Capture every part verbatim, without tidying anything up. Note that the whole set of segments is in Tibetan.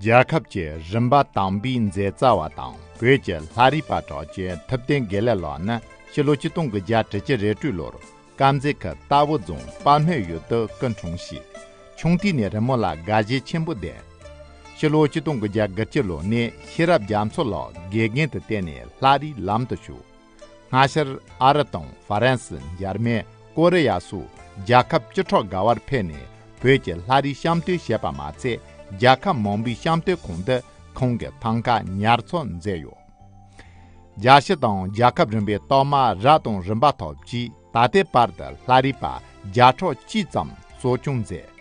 རྒྱལ་ཁབ་ཀྱི་རིམ་པ་དང་པོའི་མཛད་བྱ་བ་དང་བོད་ཀྱི་ལྷ་རིས་པ་གྲགས་ཅན་ཐུབ་བསྟན་དགེ་ལེགས་ལགས་ནི་ཕྱི་ལོ་ཆིག་སྟོང་དགུ་བརྒྱ་དྲུག་ཅུ་རེ་དྲུག་ལོར་དཀར་མཛེས་ཁུལ་རྟ་བོ་རྫོང་དཔལ་སྨད་ཡུལ་དུ་སྐུ་འཁྲུངས་ཤིང་། ཆུང་དུས་ནས་རི་མོ་ལ་དགའ་ཞེན་ཆེན་པོ་ལྡན། ཕྱི་ལོ་ཆིག་སྟོང་དགུ་བརྒྱ་དགུ་བཅུ་ལོ་ནས་ཤེས་རབ་རྒྱ་མཚོ་ལགས་དགེ་རྒན་དུ་བསྟེན་ནས་ལྷ་རིས་ལམ་དུ་ཞུགས། སྔ་ཕྱིར་ཨ་རི་དང་ཧྥ་རན་སི། འཇར་མན། ཀོ་རི་ཡ་སོགས་རྒྱལ་ཁབ་བཅུ་ཕྲག་བརྒལ་བར་ཕེབས་ནས་བོད་ཀྱི་ལྷ་རིས་བཤམས་སྟོན་བྱས་པ་མ་ཚད། རྒྱལ་ཁབ་མང་པོའི་བཤམས་སྟོན་ཁང་དུ་ཁོང་གིས་ཐང་ཀ་ཉར་ཚགས་མཛད་ཡོད། རྒྱལ་སྤྱི་དང་རྒྱལ་ཁབ་རིམ་པའི་རྟགས་མ་རབ་དང་རིམ་པ་ཐོབ་ཀྱིས་ད་ལྟའི་བར་དུ་ལྷ་རིས་པ་བརྒྱ་ཕྲག་གཅིག་ཙམ་གསོ་སྐྱོང་མཛད།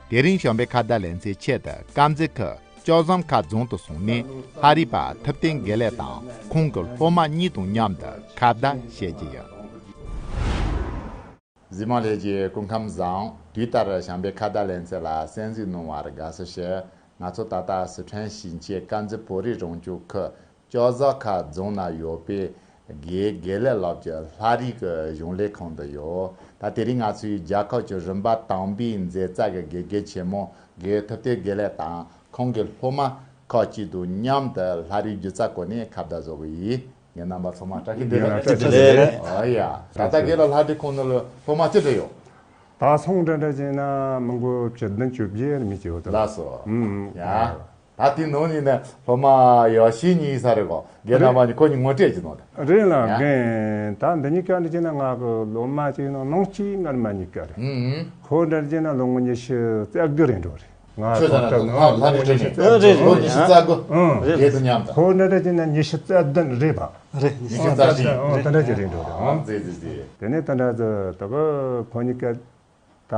དེ་རིང་བྱམས་པའི་ཁ་བརྡ་ལེ་ཚན་ཆེད་དུ་དཀར་མཛེས་ཁུལ་ལྕགས་ཟམ་ཁ་རྫོང་དུ་སོང་ནས་ལྷ་རིས་པ་ཐུབ་བསྟན་དགེ་ལེགས་དང་ཁོང་གི་སློབ་མ་གཉིས་དང་མཉམ་དུ་ཁ་བརྡ་བྱེད་ཀྱི་ཡོད། གཟིགས་མོ་ལྷན་རྒྱས་སྐུ་ཁམས་བཟང་། དུས་ལྟར་བྱམས་པའི་ཁ་བརྡ་ལེ་ཚན་ལ་གསན་གཟིགས་གནང་བར་དགའ་བསུ་ཞུ། ང་ཚོ་ད་ལྟ་སི་ཁྲོན་ཞིང་ཆེན་དཀར་མཛེས་བོད་རིགས་རང་སྐྱོང་ཁུལ་ལྕགས་ཟམ་ཁ་རྫོང་ན་ཡོད་པའི་དགེ་དགེ་ལེགས་ལགས་ཀྱི་ལྷ་རིས་ཀྱི་གཞུང་ལས་ཁང་དུ་ཡོད། ད་དེ་རིང་ང་ཚོའི་རྒྱལ་ཁབ་ཀྱི་རིམ་པ་དང་པོའི་མཛད་བྱ་གི་དགེ་རྒན་ཆེན་མོ་དགེ་ཐུབ་བསྟན་དགེ་ལེགས་དང་ཁོང་གི་སློབ་མ་ཁག་ཅིག་དང་མཉམ་དུ་ལྷ་རིས་སྒྱུ་རྩལ་སྐོར་ནས་ཁ་བརྡ་བཟོ་གི་ཡིན། ངེད་རྣམ་པ་ཚང་མ་བཀྲ་ཤིས་བདེ་ལེགས། བཀྲ་ཤིས་བདེ་ལེགས། ཨོ་ཡ། ད་ལྟ་དགེ་ལགས་ལྷ་རིས་ཁང་ནང་ལ་སློབ་མ་ཅི་འདྲ་ཡོད། ད་སོང་འདྲ་འདྲ་བྱས་ན་མི་མགོ་བཅུ་བདུན་བཅོ་བརྒྱད་རེ་མི་བྱེད་འོ་ད། ལགས་སོ། ཨུམ། ཡ། ད་དེ་ནང་ནས་ནི་སློབ་མ་ཡ་བྱེད་གཉིས་ས་རེད་གོ། དགེ་རྣམ་པ་གཉིས་ཁོ་གཉིས་ངོ་སྤྲད་ཀྱི་ནང་དུ། རེད་ལ། ཡ། རྒན་ད་འདི་གཉིས་ཀ་འདི་བྱས་ན་ང་གི་སློབ་མ་གཅིག་ནང་ནང་གཅིག་སྔར་མ་གཉིས་ཀ་རེད། ཨུམ། ཁོ་འདྲ་བྱས་ན་ལོ་ངོ་ཉི་ཤུ་རྩ་དགུ་རེད་འགྲོ་རེད། ང་ཁྱོད་ཚོ་ལ་ལྷ་རིས་ཁྲིད་ནས་ལོ་ཉི་ཤུ་རྩ་དགུ། ཨང་། རེད། དགེ་རྒན་དང་མཉམ་དུ། ཁོ་འདྲ་འདྲ་བྱས་ན་ཉི་ཤུ་རྩ་བདུན་རེད་པ། རེད། ཉི་ཤུ་རྩ་བདུན། ཨང་། དེ་འདྲ་ཅིག་རེད་འགྲོ་རེད། ཨང་། རེད་རེད་རེད། དེ་ནས་དེ་འདྲ་ཟེར་དུ་གི་ཁོ་གཉིས་ཀ་ད་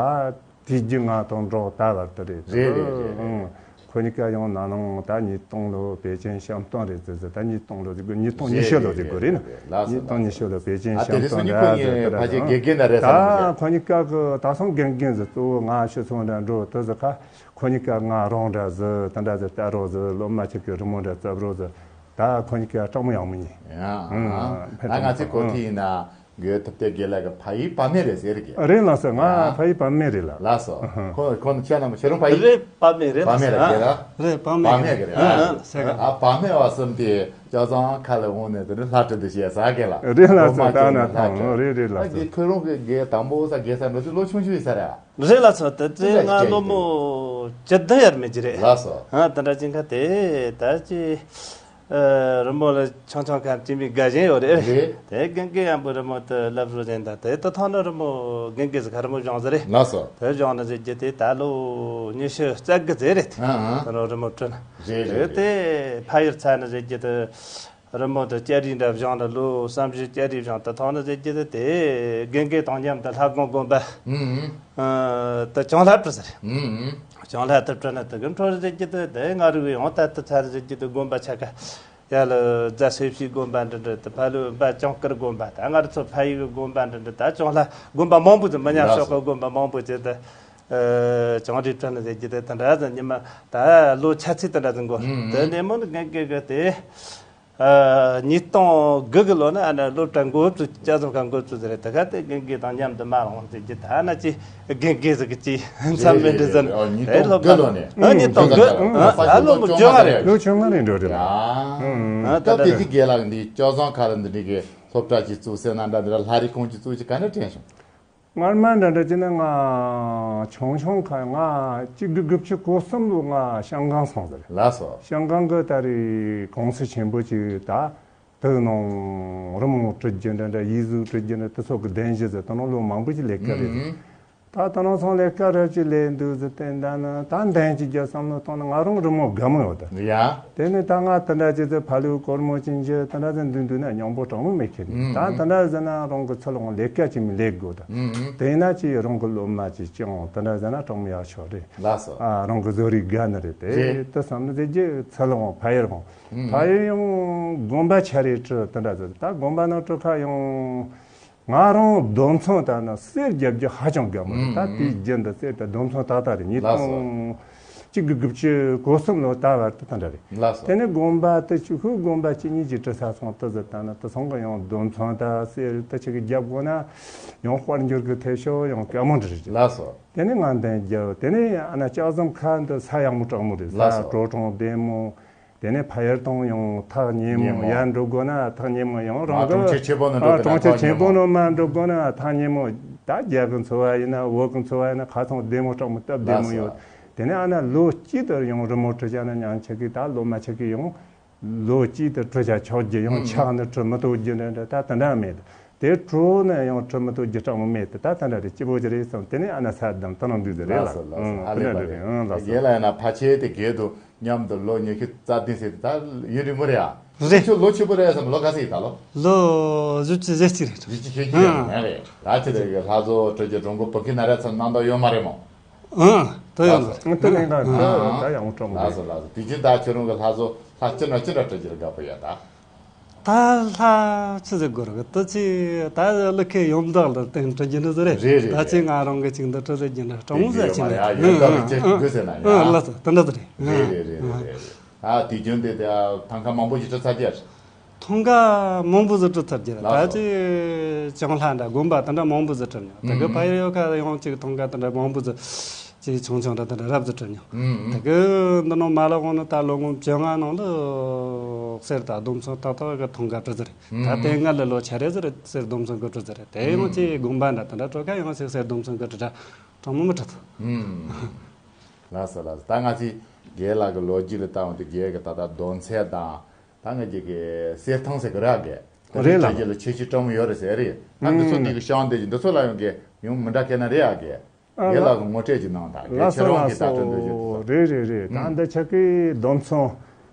དུས་རྒྱུན་ང་དང་འགྲོགས་ད་བར་དུ་རེད། རེད་རེད་རེད། ཨང་། ཁོ་གཉིས་ཀ་ཡང་ན་ནིང་ད་ཉིས་སྟོང་ལོ་པེ་ཅིན་བཤམས་སྟོན་རེད་ཟེར་ཟེར། ད་ཉིས་སྟོང་ལོ་ཟེར་དགོས། ཉིས་སྟོང་ཉི་ཤུ་ལོ་ཟེར་དགོས་རེད་ན། རེད་རེད་རེད། ལགས་སོ། ཉིས་སྟོང་ཉི་ཤུ་ལོ་པེ་ཅིན་ཨ་དེ་བཤམས་རེས་སུ་སྟོན་ནི་ཁོ་རེད་གཉིས་ཟེར། ཕ་གི་དགེ་རྒན་ན་རེད་ཟེར་ད་ནི། ཁོ་གཉིས་ཀ་གི་ད་སོང་རྒན་རྒན་ཟེར། གཙོ་བོ་ང་ཤི་སོང་འདྲ་འགྲོ་དུ་ཟེར་ཁ། ཁོ་གཉིས་ཀ་ང་རང་འདྲ་ཟེར། དེ་འདྲ་ཟེར་ལྟ་རོགས་ཟེར། སློབ་མ་ཆེ་གི་རི་མོ་འདྲ་བཙབ་རོགས་ཟེར། ད་ཁོ་གཉིས་ཀ་སྤྲང་མོ་ཡག་མོ་ཡིན། ཡ། ཨང་། ད་ང་ཚོའི་གོ་ཐོས་ཡིན་ན་དགེ་ཐུབ་བསྟན་དགེ་ལགས་ཀྱི་ཕ་ཡུལ་བར་སྨད་རེད་ཟེར་གི། རེད་ལགས་སོ། ང་ཡ། ཕ་ཡུལ་བར་སྨད་རེད་ལགས། ལགས་སོ། ཁོ་ཁོ་ནི་ཁྱེད་རྣམས་ཁྱེད་རང་ཕ་ཡུལ། རེད། བར་སྨད་རེད་བར་སྨད་ལགས། རེད་ལ། རེད། བར་སྨད་བར་སྨད་གི་རེད། ཨ་ཨ་ཟེར་ག་ཨ་བར་སྨད་བ་གསུམ་དེ་ལྕགས་ཟམ་ཁ་ལ་འོང་ནས་དེ་ནི་ལྷ་ཁྲིད་དུ་བྱས་ཟ་གི་ལ། རེད་ལགས་སོ། སློབ་མ་ད་ན་ཁྱེད་ནི་ལྷ་ཁྲིད། ཐང་རེད་རེད་ལགས་སོ། ཁོ་རང་གི་དགེ་དང་པོ་ས་དགེ་ས་འགྲོ་དུས་ལོ་ཆུང་ཆུང་ཡིན་ས་རེད། རེད་ལགས་སོ། དེ་ཚེ་ང་ལོ་མོ་བཅུ་བདུན་ཡར་མི་གྱི་རེད། ལགས་སོ། ཨ་དེ་འདྲ་ཅིག་ཁ་དེ་ད་ཅི། ཨ། རི་མོ་ལ་ཆུང་ཆུང་ཁ་ཅིག་མི་དགའ་ཞེན་ཡོད་རེད། རེད། དེ་རྒན་རྒན་ཡང་པོ་རི་མོ་དེ་ལབ་རོགས་བྱས་ད་དེ་ད་ཐོག་ན་རི་མོ་རྒན་རྒན་ཟིག་ཁ་རི་མོ་སྦྱོང་ཟེར་རེད། ལགས་སོ། དེ་སྦྱོང་ན་ཟེར་རྒྱུ་དེ་ད་ལོ་ཉི་ཤུ་རྩ་དགུ་ཟེར་རེད། ཨ་ཨ། ད་ལོ་རི་མོ་བྲིས་ན། རེད་རེད་རེད། དེ་ཕ་ཡུལ་ཚར་ན་ཟེར་རྒྱུ་དེ། རི་མོ་དེ་ལྕགས་རིས་འདྲ་སྦྱོང་ན་ལོ་བསམ་བཞིན་ལྕགས་རིས་སྦྱོང་ད་ཐོག་ན་ཟེར་རྒྱུ་དེ་དེ་རྒན་རྒན་དང་མཉམ་དུ་ལྷ་དགོན་དགོན་པ། ཨུམ། ཨ། ད་བྱང་ལྷ་བྲིས་ཟེར། ཨུམ། བྱང་ལྷ་དེ་བྲིས་ན་དེ་གི་འཕྲོ་ཟེར་རྒྱུ་དེ་དེ་ང་རུ་བའི་ཡང་ད་དེ་ཚར་ཟེར་རྒྱུ་དེ་དགོན་པ་ཆ་ག་ཡ་ལ་རྫ་སེ་བྱི་དགོན་པ་འདྲ་འདྲ་དེ་ཕ་ལུ་འབའ་ལྕང་དཀར་དགོན་པ་ད་ང་རུ་ཚོ་ཕ་ཡུལ་གི་དགོན་པ་འདྲ་འདྲ་ད་བྱང་ལྷ་དགོན་པ་མང་པོ་ཟེར་མི་ཉག་ཤོག་གི་དགོན་པ་མང་པོ་ཟེར་ད། ཨ། བྱང་རིས་བྲིས་ན་ཟེར་རྒྱུ་དེ་དེ་འདྲ་ཟེར་ཉི་མ་ད་ལོ་ཆ་ཚིག་དེ་འདྲ་ཟེར་མགོ་དེ་ནས་མོ་ནི་རྒན་རྒན་གི་དེ། ཨ། ཉིས་སྟོང་དགུ་གི་ལོ་ན་ཨ་ན་སློབ་གྲྭ་འགོ་བཙུགས། ལྕགས་ཟམ་ཁ་འགོ་བཙུགས་ཟེར་རེད། དེ་ག་དེ་རྒན་རྒན་དང་མཉམ་དུ་མ་འོང་ཟེར་རྒྱུ་ད་ན་ཅི་རྒན་རྒན་ཟེར་གི་ཅི་མཚམས་མེད་འདྲ་ཟེར། རེད་རེད། ཨ། ཉིས་སྟོང་དགུ་ལོ་ནས། ཨ། ཉིས་སྟོང་དགུ། ཨ། ལོ་མོ་བཅོ་ལྔ་རེད། ལོ་བཅོ་ལྔ་རེད་འགྲོ་རེད། ཨ། སྐབས་དེ་དུས་རྒན་ལགས་འདི་ལྕགས་ཟམ་ཁ་ལ་འདི་འདྲའི་གི་སློབ་གྲྭ་ཅིག་བཙུགས་ཟེར་ན་འདྲ་འདི་ལ་ལྷ་རིས་ཁང་ཅིག་བཙུགས་ཅིག་ག་འདྲ་དྲན་བྱུང་། སྔར་མ་འདྲ་འདྲ་བྱས་ན་ང་ཆུང་ཆུང་ཁ་ང་གཅིག་དགུ་དགུ་བཅུ་གོ་གསུམ་ལོ་ང་ཤང་ཀང་སོང་ཟེར། ལགས་སོ། ཤང་ཀང་གི་ད་རེས་ཀུང་སི་ཆེན་པོ་ཅིག་ད་དེ་ནང་རི་མོ་བྲི་རྒྱུ་འདྲ་འདྲ་ཡིག་གཟུགས་བྲི་རྒྱུ་འདྲ་དེ་ཚོ་གི་གདན་ཞུ་ཟེར་དེ་ནང་ལོ་མང་པོ་ཅིག་ལས་ཀ་རེད། ཨུམ། ད་ད་ནང་སོང་ལས་ཀ་རབ་ཅིག་ལས་འདུག་ཟེར་བསྟན་ད་ནི་ད་འདན་ཅིག་རྒྱབ་བསམ་བློ་བཏང་ན་ང་རང་རི་མོ་དགའ་མོ་ཡོད་ད། ཡ། དེ་ནས་ད་ང་དེ་འདྲ་ཅིག་ཟེར་ཕ་ལུའི་སྒོར་མོ་ཅིག་འཇལ་དེ་འདྲ་ཟེར་འདུག་འདུག་ན་སྙིང་པོ་གྲང་མོ་མེད་ཁྱེད་ནི་ད་དེ་འདྲ་ཟེར་ན་རང་གི་ཚུར་ལོག་ལས་ཀ་ཅིག་མི་ལས་དགོས་ད། དེ་ན་ཅིག་རང་གི་སློབ་མ་ཅིག་སྐྱོང་དེ་འདྲ་ཟེར་ན་གྲང་མོ་ཡག་ཤོས་རེད། ལགས་སོ། ཨ། རང་གི་བཟོ་རིག་དགའ་ནི་རེད་དེ་རེད། དེ་བསམ་ནི་ཟེར་རྒྱུ་ཚུར་ལོག་ཕ་ཡུལ་ཁང་ཕ་ཡུལ་ཡང་དགོན་པ་ཆ་རེ་བྲིས་དེ་འདྲ་ཟེར་ད་དགོན་པ་ནང་བྲིས་ཁ་ཡང་། ང་རང་རྡོ་མཚོན་ལྟར་ན་གསེར་རྒྱབ་རྒྱུ་ཧ་ཅང་དགའ་མོ་རེད། ད་དེའི་རྒྱུན་དུ་གསེར་དང་རྡོ་མཚོན་ཏག་ཏག་རེད། ཉིས་སྟོང་ གཅིག་དགུ་དགུ་བཅུ་གོ་གསུམ་ལོ་ད་བར་དུ་དེ་འདྲ་རེད། ལགས་སོ། དེ་ནས་དགོན་པ་དེ་ཆུ་ཤུར་དགོན་པ་གཅིག་གཉིས་ཀྱི་གྲྭ་ས་ཚང་དུ་ཟིག་བཏང་ན་དེ་ཚང་གི་ཡང་སྡོམ་ཚོང་ད་གསེར་དེ་ཆུ་གི་རྒྱབ་དགོས་ན་ཡང་དཔལ་འབྱོར་གི་ཐེབས་ཤོག་ཡང་དཀའ་མོ་འདྲ་རེད། ལགས་སོ། དེ་ནས་ང་འདན་རྒྱབ་དེ་ནས་ཨ་ན་ལྕགས་ཟམ་ཁ་འདི་ས་ཡག་མོ་དྲག་མོ་རེད། ལགས་ས་སོ། དྲོ་གྲོང་བདེ་མོ། དེ་ནས་ཕ་ཡར་དང་ཡང་ཐག་ཉེ་མོ། ཉེ་མོ། ཡར་འགྲོ་དགོས་ན་ཐག་ཉེ་མོ། ཡང་རང་གི་གྲོང་ཁྱེར་ཆེན་པོ་ནང་འགྲོ་ཨ་དགོས་ན་གྲོང་ཁྱེར་ཐག་ཆེན་ཉེ་པོ་མོ། ནང་མར་འགྲོ་དགོས་ན་ཐག་ཉེ་མོ། ད་རྒྱ་གི་འཚོ་བ་ཡིན་ན་བོད་གི་འཚོ་བ་ཡིན་ན་ཁ་ཚང་བདེ་མོ་དྲག་མོ་སྟབས་བདེ་ལགས་མོ་ས། ཡོད། དེ་ནས་ཨ་ན་ལོ་གཅིག་དུ་ཡང་རི་མོ་བྲི་བྱ་ན་ཉང་ཆེ་གི་ད་ལོ་མ་ཆེ་གི་ཡང་ལོ་གཅིག་དུ་བྲི་བྱ་ཆོག་རྒྱུ། ཡང་ཨུམ། ཆག་ནི་བྲི་མི་ཐུབ་རྒྱུ་འདྲ་འདྲ་ད་དེ་འདྲ་མེད། དེ་བྲོ་ནས་ཡང་བྲི་མི་ཐུབ་རྒྱུ་དྲག་མོ་མེད་དེ་ད་དེ་འདྲ་རེད། སྐྱིད་པོ་ཅིག་རེད་བསམ། དེ་ནས་ཨ་ན་ས་བསྡམས་ད་ནང་འདུག་ཟེར་རེད་ལགས་ལ། སོ་ལགས་སོ། ཨུམ། ཧ་དེ་ལས་འདྲ་པ་རེད། རེད། ཨུམ། ལགས་སོ། རྒན་ལགས་ཡིན་ན་ཕལ་ཆེར་དེ་སྒེར་དུ་མཉམ་དུ་ལོ་ཉི་ཤུ་རྩ་བདུན་ཟེར་དེ་ད་ཡུན་རིང་པོ་རེད་ཨ། རེད། ཁྱོད་ལོ་ཆེན་པོ་རེད་བསམ། ལོ་ག་ཚོད་ཡིན་ད་ལོ། ལོ་བཞི་བཅུ་ཞེ་གཅིག་རེད། བཞི་བཅུ་ཞེ་གཅིག་ཡང་ཨ་རེད། ད་ཁྱེད་དེ་གི་ལྷ་བཟོ་སྤྲོ་སྐྱིད་གྲོང་ཁོ་བོད་ཁྱི་ན་ར་ཚ་གནང་དོ་ཡོད་མ་རེད་མོ། ཨ། ད་ཡོད་ལགས་ནོ། སོ། ཨ། ད་ལེན་ག་ད་ཨ། ད་ཡང་སྤྲོ་མོ་ལགས་སོ་ལགས་སོ། དུས་རྒྱུན་ད་ཁྱོད་རང་གི་ལྷ་བཟོ་ལྷ་ཅི་འདྲ་ཅི་འདྲ་སྤྲོ་སྐྱིད་ལ་དགའ་པོ་ཡོད་ད། ད་ལྷ་ཆི་ཟེར་དགོས་རེད། ད་ཅི་ད་ལུ་ཁའི་ཡོམ་བདག་ལ་བརྟེན་སྤྲོ་སྐྱིད་འདི་ཟེར་རེད། རེད་རེད་ད་ཅི་རེད། ང་རང་གི་ཅིག་འདི་སྤྲོ་ཟེར་གྱི་འདྲ་སྤྲོ་མོ་ཟེར་གྱི་འདྲ། ཡོད་ད་ལུ་ཁྱེད་དགོས་ཟེར་ན་ཡ། ལགས་སོ། ད་འདྲ་ཟེར་རེད། རེད་རེད་རེད་རེད། ཨ། དུས་རྒྱུན་དེ་དེ་ཐང་ཀ་མང་པོ་ཞིག་སྤྲོ་ཚར་རྒྱུ། ཐང་ཀ་མང་པོ་ཟིག་སྤྲོ་ཚར་རྒྱུ་རེད། ལགས་ད་སོ། ཅི་ཅང་ལྷ་འདྲ་དགོན་པ་དེ་འདྲ་མང་པོ་ཟིག་སྤྲོ་མྱོང་། དེ་གི་ཨུམ། ཕ་ཡུལ་ཡོད་ཁ་ཡང་ཅིག་ཐང་ཀ་དེ་འདྲ་མང་པོ་ཟིག་ཅིག་ཆུང་ཆུང་འདྲ་དེ་འདྲ་རབ་ཟིག་སྤྲོ་མྱོང་། ཨུམ། དེ་གི་འདི་ནང་མ་ལ་འོང་ན་ད་ལོ་ངོ་བཅོ་ལྔ་ནང་ལ་གསེར་དང་སྡོམ་ཚོང་ཏག་ཏག་གི་ཐང་ཀ་སྤྲོ་ཟིག་རེད། ད་ཨུམ། དེ་སྔ་ལ་ལོ་ཆ་རེ་ཟིག་རེད། གསེར་སྡོམ་ཚོང་གི་སྤྲོ་ཟིག་རེད། དེ་ཡང་ཅིག་དགོན་པ་འདྲ་དེ་འདྲ་སྤྲོ་ཁ་ཡང་ཅིག་གསེར་སྡོམ་ཚོང་གི་སྤྲོ་འདྲ་གྲང་མོ་མི་སྤྲོ་ཐུབ། ཨུམ། ལགས་སོ་ལགས་སོ། ད་ང་ཚོས་རྒན་ལགས་ཀྱི་ལོ་རྒྱུས་ལ་བལྟས་འོང་དུས་རྒན་གྱི་ད་ལྟ་སྡོམ་ཚོང་དང་། ད་ང་ཅིག་གི་གསེར་ཐང་ཟེར་གི་རེད་ཨ་རྒན། ད་རེད་འདི་ལགས། ཚོ་རྒྱུད་ལ་ཁྱད་ཆོས་སྤྲོ་མོ་ཡོད་རེད་ཟེར་རེད། ད་འདི་ཚོ་ཨུམ། འདི་གི་ཤང་འདི་འདི་ཚོ་ལ་ཡོང་གི་ཡང་མི་འདྲ་གི་ན་རེད་ཨ་རྒན། ཨ། རྒན་ལགས་ལགས་ཀྱི་ངོ་སྤྲོད་ཅིག་གནང་དང་། རྒན་ལགས་སོ་ཁྱེད་རང་ལགས་གིས་ད་སྤྲོ་འདོད་ཅིག་སོ། རེད་རེད་རེད། ད་ཨུམ། འདི་ཆ་གི་སྡོམ་ཚོང་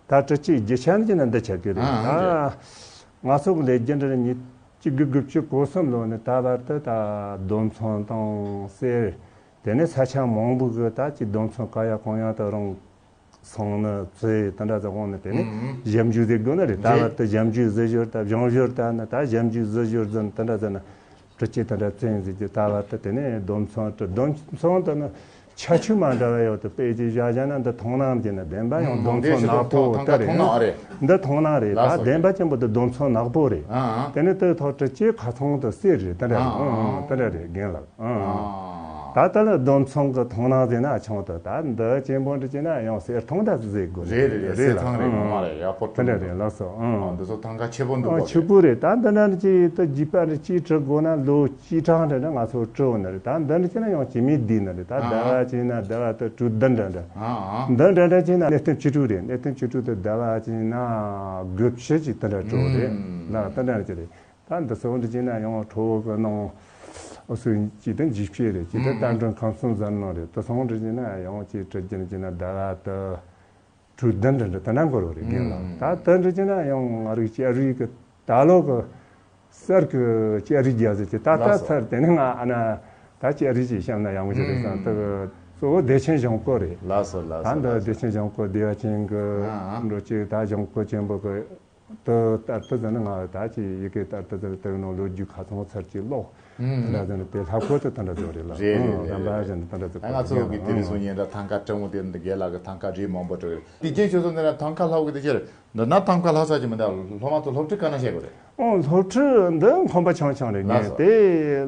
ད་སྤྲོ་སྐྱིད་རྒྱུ་ཆ་ནི་ཅི་ན་འདི་ཆ་གི་རེད། ཨ་ད་རེད། ང་ཚོ་གི་ལས་རྒྱུ་འདྲ་ཉིས་གཅིག་དགུ་དགུ་བཅུ་གོ་གསུམ་ལོ་ནས་ད་བར་དུ་ད་སྡོམ་ཚོང་དང་གསེར། དེ་ནས་ས་ཆ་མང་པོ་གི་ད་ཅིག་སྡོམ་ཚོང་ག་ཡ་གང་ཡ་དུ་རང་སོང་ནི་ཚེ་དེ་འདྲ་ཚོ་འོང་ནི། དེ་ནས་ཨུམ། ཞབས་འཇུག་ཟེར་དགོས་ནི་རེད། ད་རེད། བར་དུ་ཞབས་འཇུག་ཟི་ཞོར་ད་བྱང་ཞོར་ད་ནི་ད་ཞབས་འཇུག་ཟི་ཞོར་ཟིན་དེ་འདྲ་ཚོ་ནི་སྤྲོ་སྐྱིད་དེ་འདྲ་བཙན་ཟེར་གྱི། ད་བར་དུ་དེ་ནས་སྡོམ་ཚོང་སྤྲོ། སྡོམ་ཚོང་དེ་ནི་ཁྱད་ཆོས་མ་འདྲ་བ་ཡོད་དུ། དཔེ་ཅིག་བཞག་བཞག་ན་འདི་མཐོང་སྣང་གྱི་ནི་བདེན་པ་ཡང་ཨུམ། སྡོམ་ཚོང་ནག་པོ་ད་རེད། ཐང་ཀ་ཐང་ཀ་ཐང་ཀ་ནག་རེད། འདི་མཐོང་སྣང་རེད། ལགས་ད་སོ། བདེན་པ་ཅན་པོ་འདི་སྡོམ་ཚོང་ནག་པོ་རེད། ཨ་ཨ། དེ་ནས་དེ་ཐོག་སྤྲོ་སྐྱིད་ཁ་ཚང་དུ་གསེར་རེད། དེ་འདྲ་རེད། ཨ་ཨ། ཨང་། དེ་འདྲ་རེད་རྒན་ལགས། ཨང་། ཨ། ད་ལྟ་ལ་སྡོམ་ཚོང་གི་མཐོང་སྣང་ཟེར་ན་ཆུང་དུ། ད་འདི་ཅན་པོ་འདྲ་བྱས་ན་ཡང་གསེར་ཐང་འདྲ་ཟེར་དགོས་རེད། རེད་རེད། གསེར་ལགས། ཐང་རེད། ཨང་། ངོ་མ་རེད། ཡག་པོ་དེ་འདྲ་རེད། ལགས་སོ། ཨང་། ཨང་། འདི་ཚོ་ཐང་ཀ་ཆེ་པོ་འདུག་གོ། ཆེ་པོ་རེད། ད་འདི་འདྲ་ཅིག་ད་རྒྱུས་པ་འདྲ་ཅིག་སྤྲོ་དགོས་ན་ལོ་གཅིག་གྲངས་འདྲ་འདྲ་ང་ཚོ་སྤྲོ་ནི་རེད། ད་འདི་འདྲ་བྱས་ན་ཡང་ཇི་མི་བདེ་ནི་རེད། ད་ཟླ་བ་བྱས་ན་ཟླ་བ་དུ་དྲུག་བདུན་འདྲ་འདྲ། ཨང་། ཨང་། འདི་འདྲ་འདྲ་བྱས་ན་གནས་སྟོན་བཅུ་དྲུག་རེད། གནས་སྟོན་བཅུ་དྲུག་དུ་ཟླ་བ་བྱས་ན་དགུ་བཅུ་ཅིག་དེ་འདྲ་སྤྲོ་རེད། ཨང་། ལགས་དེ་འདྲ་ཅིག་རེད། ད་འདི་ཚོ་འདི་བྱས་ན་ཡང་ཁྲོ་བོ་གི་ནང་འོ་སུ་ཅིག་དེ་འཇིགས་བྱེད་རེད། ཅིག་དེ་ཨང་། རྟ་མགྲིན་ཁམས་གསུམ་ཟེར་ནོ་རེད། དེ་ཚོ་འདི་བྱས་ན་ཡང་ཅིག་སྤྲོ་སྐྱིད་བྱས་ན་ཟླ་བ་དུ་དྲུག་བདུན་འདྲ་འདྲ་དེ་འདྲ་འགོར་བ་རེད་རྒན་ལགས། ཨང་། ད་དེ་འདྲ་བྱས་ན་ཡང་རིགས་སྐྱ་རིགས་ཀྱི་ད་ལོ་གི་གསར་གི་ལྕགས་རིགས་རྒྱག་ཟེར་གྱི་ད་ལྟ་ལགས་སོ། ཚར། དེ་ནས་ང་ཨ་ན་ད་ལྕགས་རིགས་ཅིག་བཤམས་ན་ཡག་མོ་ཞིག་རེད་བསམ། ཨང་། དེ་གཙོ་བོ་བདེ་ཆེན་བཞེངས་སྐོར་རེད། ལགས་སོ་ལགས་སོ། ད་འདི་ལགས་སོ། བདེ་ཆེན་བཞེངས་སྐོར་བདེ་བ་ཅན་གྱི་ཨང་། འགྲོ་ཅིག་ད་བཞེངས་སྐོར་ཆེན་པོ་གི་དེ་ལྟར་དུ་ཟེར་ན་ང་ད་ཅིག་ཡི་གེ་ལྟར་དུ་ཟེར་དེ་ནང་ལོ་རྒྱུས་ཁ་ཚང་ཚར་ཅིག་ཀློག་ཨང་། དེ་འདྲ་ཟེར་ན་དེ་ལྷག་པར་དུ་དེ་འདྲ་ཟེར་རེད་ལགས། རེད་རེད། ཨང་། རེད་རྣམ་པ་རེད། གཞན་དེ་འདྲ་ཟེར། ད་ང་ཚོ་གི་དེ་རིང་སང་ཉིན་ད་ཐང་ཀ་སྤྲང་པོ་དེ་འདི་རྒན་ལགས་ཀྱི་ཐང་ཀ་རིགས་མང་པོ་སྤྲོ་གི་རེད། དེ་རྒྱུན་ཁྱོད་ཚོ་འདི་ན་ཐང་ཀ་ལྷག་གི་དེ་ཕྱིར་འདི་ན་ཐང་ཀ་ལྷག་ས་ཅིག་མི་འདུག་སློབ་མ་ཚོ་སློབ་ཁྲིད་ག་ན་བྱེད་དགོས་རེད། ཨོ། སློབ་ཁྲིད་འདི་ཁོམ་པ་ཆུང་ཆུང་རེད། ལགས་སོ། དེ་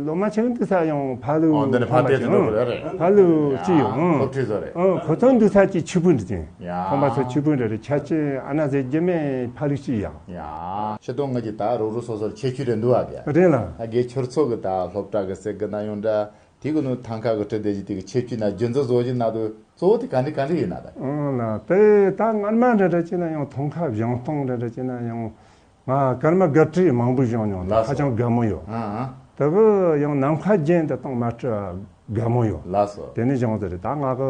སློབ་མ་ཆེན་འདི་ས་ཡང་ཕ་ལུ་ཨོ། འདི་ནས་ཕ་ཁོམ་པ་དེ་ཆུང་འགྲོ་དགོས་རེད། ཕ་ལུ་ཅི་ཡོང་། ཨོ། སློབ་ཁྲིད་བཟོ་རེད། ཨོ། ཁོ་ཚོ་འདི་ས་ཅི་ཕྱུག་པོ་འདི་ཅན། ཡ། ཁོམ་པ་ཚོ་ཕྱུག་པོ་འདྲ་རེད། ཆ་ཅི་ཨ་ན་ཟེར་རྒྱུ་མེད། ཕ་ལུ་ཅི་ཡང་། ཡ། ཤི་དོང་ང་གི་ད་རོགས་རོགས་སོ་སོར་ཁྱད་ཆོས་རེད་འདུག་ཨ་གི། རེད་ལ། ཨ་གི་ཁྱོད་ཚོ་གི་ད་སློབ་གྲྭ་གི་སེ་གི་ན་ཡོང་འདྲ། དེ་གི་ནུ་ཐང་ཀ་གི་སྤྲོ་བདེ་ཞིག་དེ་གི་ཆེ་བཅུ་ན་རྒྱུན་འཛིན་བཟོ་བཞིན་ན་དུ་གཙོ་བོ་དེ་ག་འདྲ་ག་འདྲ་ཡིན་ན་ད། ཨང་ལ་དེ་ད་སྔར་མ་འདྲ་འདྲ་བྱས་ན་ཡང་ཐང་ཀ་བཞེངས་སྟངས་འདྲ་འདྲ་བྱས་ན་ཡང་ང་སྐར་མ་དགའ་སྤྲོ་མང་པོ་བཞེངས་མྱོང་། ལགས་སོ། ཧ་ཅང་དགའ་མོ་ཡོད། ཨང་ཨང་། དེ་བུ་ཡང་ནམ་མཁའ་རྒྱན་དེ་སྟོང་མ་སྤྲོ་དགའ་མོ་ཡོད། ལགས་སོ། དེ་ནས་བཞེངས་ཟེར་རེད། ད་ང་གི་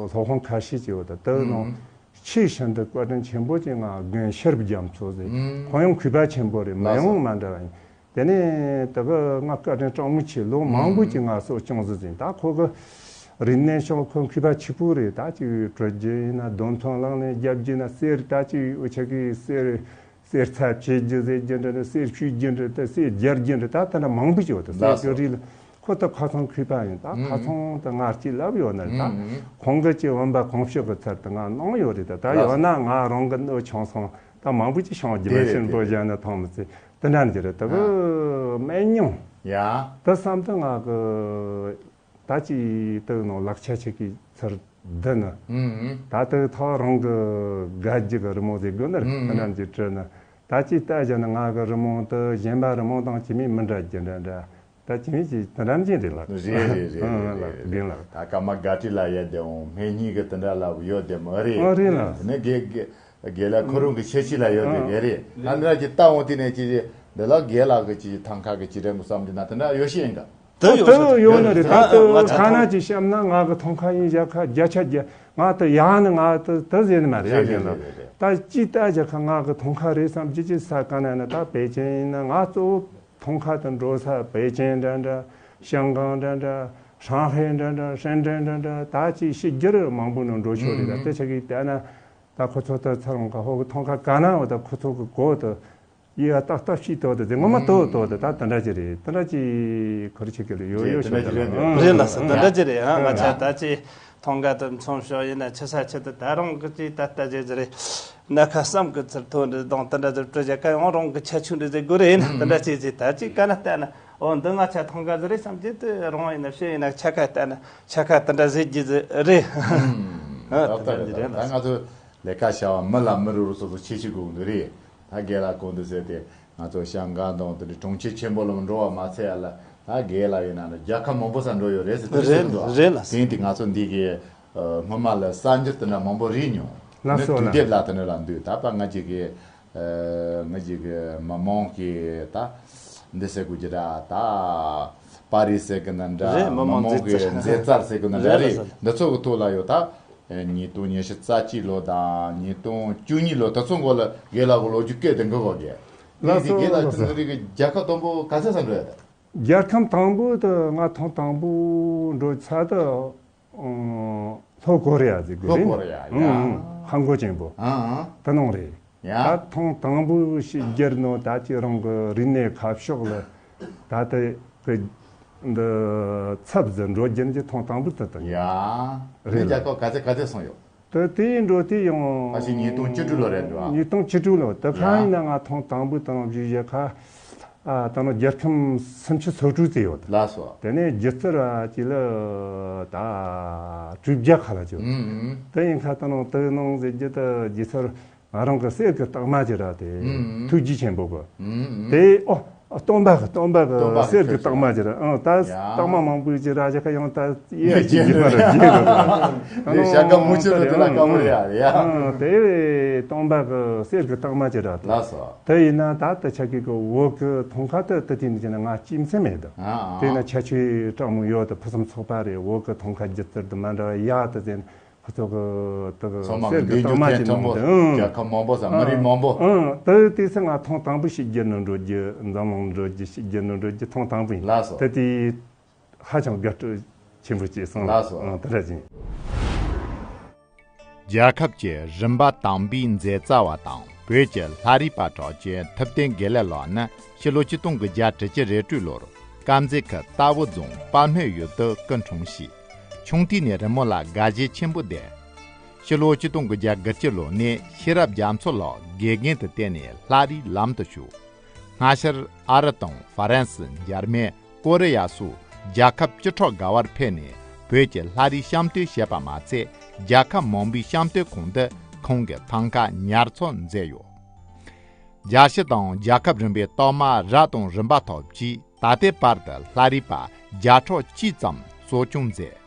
སློབ་དཔོན་ཁ་ཤས་ཀྱི་ཡོད་ད། དེ་ནང་ཆེས་ཤིན་ཏུ་བཀའ་དྲིན་ཆེན་པོ་ཅིག་ང་རྒན་ཤེར་བུ་རྒྱ་མཚོ་ཟེར། ཨང་། ཁོང་ཡང་གུས་པ་ཆེན་པོ་རེད། མི་ལགས་སོ། ཡང་མ་འདྲ་བ་ཡིན། དེ་ནས་ད་བུ་ང་བཀའ་དྲིན་སྤྲང་མོ་ཆེ། ལོ་མང་པོ་ཅིག་ང་སོ་སྐྱོང་ཟི་ཟིན། ད་ཁོ་གི་རིག་གནས་ཤོག་ཁོ་མཁས་པ་ཆེ་པོ་རེད། ད་ཅིག་སྤྲོ་རྒྱུ་ཡིན་ན་སྡོམ་ཚོང་བླངས་ནས་རྒྱབ་རྒྱུ་ན་གསེར་ད་ཅིག་འུ་ཆ་གི་གསེར་གསེར་ཚ་བྱེད་རྒྱུ་ཟེར་རྒྱུ་འདྲ་ནི་གསེར་བཤུས་རྒྱུ་འདྲ་ད་གསེར་སྦྱར་རྒྱུ་འདྲ་ད་ད་ན་མང་པོ་ཅིག་ཡོད། ད་གསེར་ལགས་སོ། གི་རིགས་ལ་ ཁོ་ད་ཁ་ཚང་གུས་པ་ཡིན། ད་ཁ་ཚང་ད་ང་གཅིག་ལབ་ཡོད་ན་རེད། ད་ཁོང་གི་ཅིག་བུམ་པ་གོང་ཞུ་གི་ཚུལ་དུ་ང་གནང་ཡོད་རེད། ད་ད་ཡོད་ན་ང་རང་གི་སྣོད་ཆུང་སོང་། ད་མང་པོ་ཅིག་བྱུང་རྒྱུ་མེད། ཤིན་པོ་བཞག་ན་ཐང་མི་ཚེ་དེ་འདྲ་འདི་རེད། ད་གི་སྨན་ཉུང་ཡ་ད་བསམ་དུ་ང་གི་ད་ཅིག་ད་ནང་ལག་ཆ་ཆེ་གི་ཚུལ་འདི་ནི། ད་ལྟ་ཐོག་རང་གི་དགའ་རྒྱུ་གི་རི་མོ་ཟེར་དགོས་ནི་རེད། དེ་འདྲ་ཅིག་བྲིས་ན། ད་ཅིག་ལྟ་བྱས་ན་ང་གི་རི་མོ་དེ་གཞན་པ་རི་མོ་དང་ཅི་མི་མི་འདྲ་རྒྱུ་འདྲ་འདྲ། ད་ཅི་མི་ཅིག་དེ་འདྲ་ཅིག་རེད་ལགས། རེད་རེད་རེད། ཨང་རེད་རེད། རྒན་ལགས། ད་ཀརྨ་དགའ་བྲལ་ལ་ཡོད་དེ་འོང་། སྨན་གཉིས་ཀྱི་དེ་འདྲ་ལ་ཡོད་དེ་མ་རེད། ཨང་རེད་ལགས། དེ་ནས་དགེ་དགེ་དགེ་ལགས་ཁོ་རང་གི་ཁྱད་ཆོས་ལ་ཡོད་དེ་ཨང་དགེ་རེད། ད་འདྲ་ཅིག་ལྟ་འོང་དེ་ནས་ཅིག་འདི་ལ་དགེ་ལགས་ཀྱི་ཅིག་ཐང་ཁ་གི་ཅིག་རེད་མོ་བསམ་དེ་ན་དེ་འདྲ་ཡོད་ཤེས་ཡིན་ག་དེ་ཡོད་ཤག་དེ་ཡོད་ནི་རེད། ད་ལྟ་ང་ཚོ་ཐ་ན་ཅིག་བཤམས་ན་ང་གི་ཐང་ཁ་ཡིན་བཞག་ཁ་བརྒྱ་ཆ་བརྒྱ། ང་དེ་ཡག་ནི་ང་དེ་དེ་ཟེར་ནི་མ་རེད། རེད་ཡ་རེད་རྒན་ལགས། རེད་རེད། ད་ཅིག་ལྟ་བཞག་ཁ་ང་གི་ཐང་ཁ་རེད་བསམ་ཅི་ཅི་ས་ག་ན་ན་ད་པེ་ཅིན་ཡིན་ན་ང་གཙོ་བོ་ཐང་ཁ་དེ་འགྲོ་ས་པེ་ཅིན་འདྲ་འདྲ། ཤང་ཀང་འདྲ་འདྲ། ཧྲང་ཧའེ་འདྲ་འདྲ། ཧྲེན་ཀྲེན་འདྲ་འདྲ། ད་ཅིག་ཕྱི་རྒྱལ་མང་པོ་ནང་འགྲོ་ཆོག་རེད། ད་དེ་ཆ་གི་ལྟ་ན་ད་ཁོ་ཚོ་ད་ཚ་རུང་ག་ཧོ་གི་ཐང་ཁ་ག་ན་འོ་ད་ཁོ་ཚོ་གི་གོ་དེ། ཡ་ཏག་ཏག་ཤིག་ཏོག་ཏོ་དེ་ངོ་མ་ཏོག་ཏོག་ཏོ་ད་དེ་འདྲ་ཅིག་རེད། དེ་འདྲ་ཅིག་ཁོ་རེ་ཆེ་གེ་ལ་ཡོད་ཡོད་ཤོད་ད་རེད་ལ་ས་དེ་འདྲ་ཅིག་རེད། ཨ་ང་ཆ་ད་ཅིག་ཐང་ག་དེ་མཚོན་ཤོག་ཡིན་ན་ཆི་ས་ཆི་དེ་ད་རང་གི་ཅིག་ད་ལྟ་ཅིག་ཅིག་རེད། སྣ་ཁ་བསམ་གི་ཚུལ་ཐོག་འདྲ་དང་དེ་འདྲ་ཅིག་སྤྲོ་རྒྱ་ཀ་ཡང་རང་གི་ཁྱད་ཆོས་འདྲ་ཟེར་དགོས་རེད། ཡིན་ན་དེ་འདྲ་ཅིག་ཅིག་ད་ཅིག་ག་ན་ལྟ་ན་འོ་འདི་ང་ཆ་ཐང་ག་ཟིག་རེད་བསམ་གྱི་དེ་རང་ཡིན་ན་ཤེས་ཡིན་ན་ཆ་ཁ་ལྟ་ན་ཆ་ཁ་དེ་འདྲ་ཟེར་རྒྱུ་ཟིག་རེད། ཨ་དེ་འདྲ་ཅིག་རེད་ལ་ད་ང་ཚོ། ལས་ཀ་བྱ་བ་མི་ལ་མི་རུ་རུ་སོ་སོ་ཆེ་ཆེ་དགོས་འདུག་རེད། ད་རྒན་ལགས་གོང་དུ་ཟེར་ཏེ་ང་ཚོ་ཤང་ཀང་དང་དེ་འདྲའི་གྲོང་ཁྱེར་ཆེན་པོ་ལ་འགྲོ་བ་མ་ཚད་ཡ་ལ་ད་རྒན་ལགས་ཡིན་ན་ལ་རྒྱལ་ཁབ་མང་པོ་སར་འགྲོ་ཡོད་རེད་ཟེར་དེ་རེད་ཟེར་འདུག་རེད་ལ། དེང་དུས་ང་ཚོ་འདི་གི་སྔོན་མ་ལ་གསར་འགྱུར་དེ་འདྲ་མང་པོ་རིག་མྱོང་། ལགས་སོ་ལགས། དུས་དེབ་ལ་དེ་འདྲ་ལ་འདུག་ད་པ་ང་ཅིག་གི་ང་ཅིག་གི་མི་མང་གི་ད་འདི་ཟེར་དགོས་ཀྱི་ར་ད་པར་རིས་ཟེར་གི་ན་འདྲ་རེད། མི་མང་མཛེས་རྩལ་གི་མཛེས་རྩལ་ཟེར་གི་ན་འདྲ་རེད་ལ་རེད། འདི་ཚོ་གི་ཐོག་ལ་ཡོད་ད། ཉིས་སྟོང་ཉི་ཤུ་རྩ་གཅིག་ལོ་དང་ཉིས་སྟོང་བཅུ་གཉིས་ལོ་དེ་ཚོ་མགོ་ལ་རྒན་ལགས་ཀྱི་ལོ་རྒྱུས་སྐད་དེ་འགི་གོ་གེ། ལགས་སོ་ལགས་སོ། རྒན་ལགས་ཀྱི་ནང་རིག་གི་རྒྱལ་ཁབ་དང་པོ་ག་ཚད་ས་འགྲོ་ཡ་ད། རྒྱལ་ཁམས་དང་པོ་དུ་ང་ཐོང་དང་པོ་འགྲོ་ཚ་དུ་ལྷོ་ཀོ་རི་ཡ་ཟིག་གོ་ལྷོ་རེད། ཀོ་རི་ཡ་ཡ། ཧང་གོ་ཆེན་པོ་ཨང་ཨང་། དུ་ནང་རེད། ཡ། ད་ཐོང་དང་པོ་ཞིག་སྒྱུར་ནོ་ད་ཅི་རང་གི་རིག་གནས་ཁ་ཕྱོགས་ལ་ད་ལྟ་གི་འདི་ཚབ་ཟིན་འགྲོ་རྒྱུན་གྱི་ཐོང་དང་པོ་དུ་དང་ཡ། རེད་རེད་ལ། རྒྱལ་ཁབ་ག་ཚད་ག་ཚད་སོང་ཡོད། དུ་དེའི་འགྲོ་དུས་ཡང་ཕལ་ཆེར་ཉིས་སྟོང་བཅུ་དྲུག་ལོ་རེད་འགྲོ་ཨ། ཉིས་སྟོང་བཅུ་དྲུག་ལོ་དུ་ཡ། ཁ་ཡིན་ན་ང་ཐོང་དང་པོ་དང་བཞི་བཞི་ཁ་ཨ་ད་ནོ་རྒྱལ་ཁམས་སུམ་ཅུ་སོ་དྲུག་ཙམ་ཡོད་དུ། ལགས་སོ། དེ་ནས་སྒྱུ་རྩལ་ཅི་ལ་ད་དྲུག་བརྒྱ་ཁ་ལ་ཅི་ཡོད་དུ། དེ་ཡིན་ཁ་ད་ནོ་དུ་ནང་ཟེར་རྒྱུ་དུ་སྒྱུ་རྩལ། ང་རང་གི་གསེར་གྱི་རྟགས་མ་ཅིག་ར་དེ། ཨུམ། ཐུགས་རྗེ་ཆེན་པོ་གི། ཨུམ། དེ་ཨོ། སྟོན་པ་གི་སྟོན་པ་གི་སྟོན་པ་གི་གསེར་གྱི་ཆོས་རྟགས་མ་ཅིག་ར་ཨང་། ད་ཡ། རྟགས་མ་མང་པོ་ཅིག་ར་ཅིག་ཁ་ཡང་ད་ཡ་ཅིག་རྒྱས་པ་ར་རྒྱས་ར། ཨ་ནི་ཤ་ཀ་མུ་ཆུ་རུ་དེ་ལ་དཀའ་མོ་རེད་ཡ་ཡ། ཨང་། དེ་སྟོན་པ་གི་གསེར་གྱི་རྟགས་མ་ཅིག་ར་དེ། ལགས་སོ། དེ་ཡིན་ན་ད་ད་ཆ་གི་གི་བོད་གི་ཐང་ཁ་ད་ད་དེ་ནི་ཅི་ན་ང་སྐྱེ་མཚམས་མེད་ད། ཨ་ཨ། དེ་ན་ཁྱད་ཆོས་དྲག་མོ་ཡོད་ད། ཕུན་སུམ་ཚོགས་པ་རེད། བོད་གི་ཐང་ཁ་སྒྱུ་རྩལ་དུ་མ་འདྲ་བ་ཡ་ད་ཟེར་ན། ཁོ་ཚོ་གི་དག་ཚང་མ་གསེར་གི་གདན་རྟགས་མ་རྒྱུ་ཅིག་ཐེངས་མང་པོ་ནང་དུ་ཨང་། རྒྱལ་ཁབ་མང་པོ་ས་མི་རིགས་མང་པོ། ཨང་། དེ་དུས་སུ་ང་ཐང་དང་པོ་ཞིག་བསྒྱུར་ནས་འགྲོ་རྒྱུ་འཛམ་གླིང་འགྲོ་རྒྱུ་ཞིག་བསྒྱུར་ནས་འགྲོ་རྒྱུ་ཐང་དང་པོ་ཡིན། ལགས་སོ། དེ་དུས་ཧ་ཅང་དགའ་སྤྲོ་ཆེན་པོ་སྐྱེས་སོང་། ལགས་སོ། ཨང་། དེ་འདྲ་ཅིག་རྒྱལ་ཁབ་ཀྱི་རིམ་པ་དང་པོའི་མཛེས་རྩལ་བ་དང་བོད་ཀྱི་ལྷ་རིས་པ་གྲགས་ཅན་ཐུབ་བསྟན་དགེ་ལེགས་ལགས་ནི་ཕྱི་ལོ་ཆིག་སྟོང་དགུ་བརྒྱ་དྲུག་ཅུ་རེ་དྲུག་ལོར་དཀར་མཛེས་ཁུལ་རྟ་བོ་རྫོང་དཔལ་སྨད་ཡུལ་དུ་སྐུ་འཁྲུངས་ཤིང་། ཆུང་དུས་ནས་རི་མོ་ལ་དགའ་ཞེན་ཆེན་པོ་ལྡན། ཕྱི་ལོ་ཆིག་སྟོང་དགུ་བརྒྱ་དགུ་བཅུ་ལོ་ནས་ཤེས་རབ་རྒྱ་མཚོ་ལགས་དགེ་རྒན་དུ་བསྟེན་ནས་ལྷ་རིས་ལམ་དུ་ཞུགས། སྔ་ཕྱིར་ཨ་རི་དང་ཧྥ་རན་སི། འཇར་མན། ཀོ་རི་ཡ་སོགས་རྒྱལ་ཁབ་བཅུ་ཕྲག་འགའ་བར་ཕེབས་ནས་བོད་ཀྱི་ལྷ་རིས་བཤམས་སྟོན་བྱས་པ་མ་ཚད། རྒྱལ་ཁབ་མང་པོའི་བཤམས་སྟོན་ཁང་དུ་ཁོང་གིས་ཐང་ཀ་ཉར་ཚགས་མཛད་ཡོད། རྒྱལ་སྤྱི་དང་རྒྱལ་ཁབ་རིམ་པའི་རྟགས་མ་རབ་དང་རིམ་པ་ཐོབ་ཀྱིས་ད་ལྟའི་བར་དུ་ལྷ་རིས་པ་བརྒྱ་ཕྲག་གཅིག་ཙམ་གསོ་སྐྱོང་མཛད།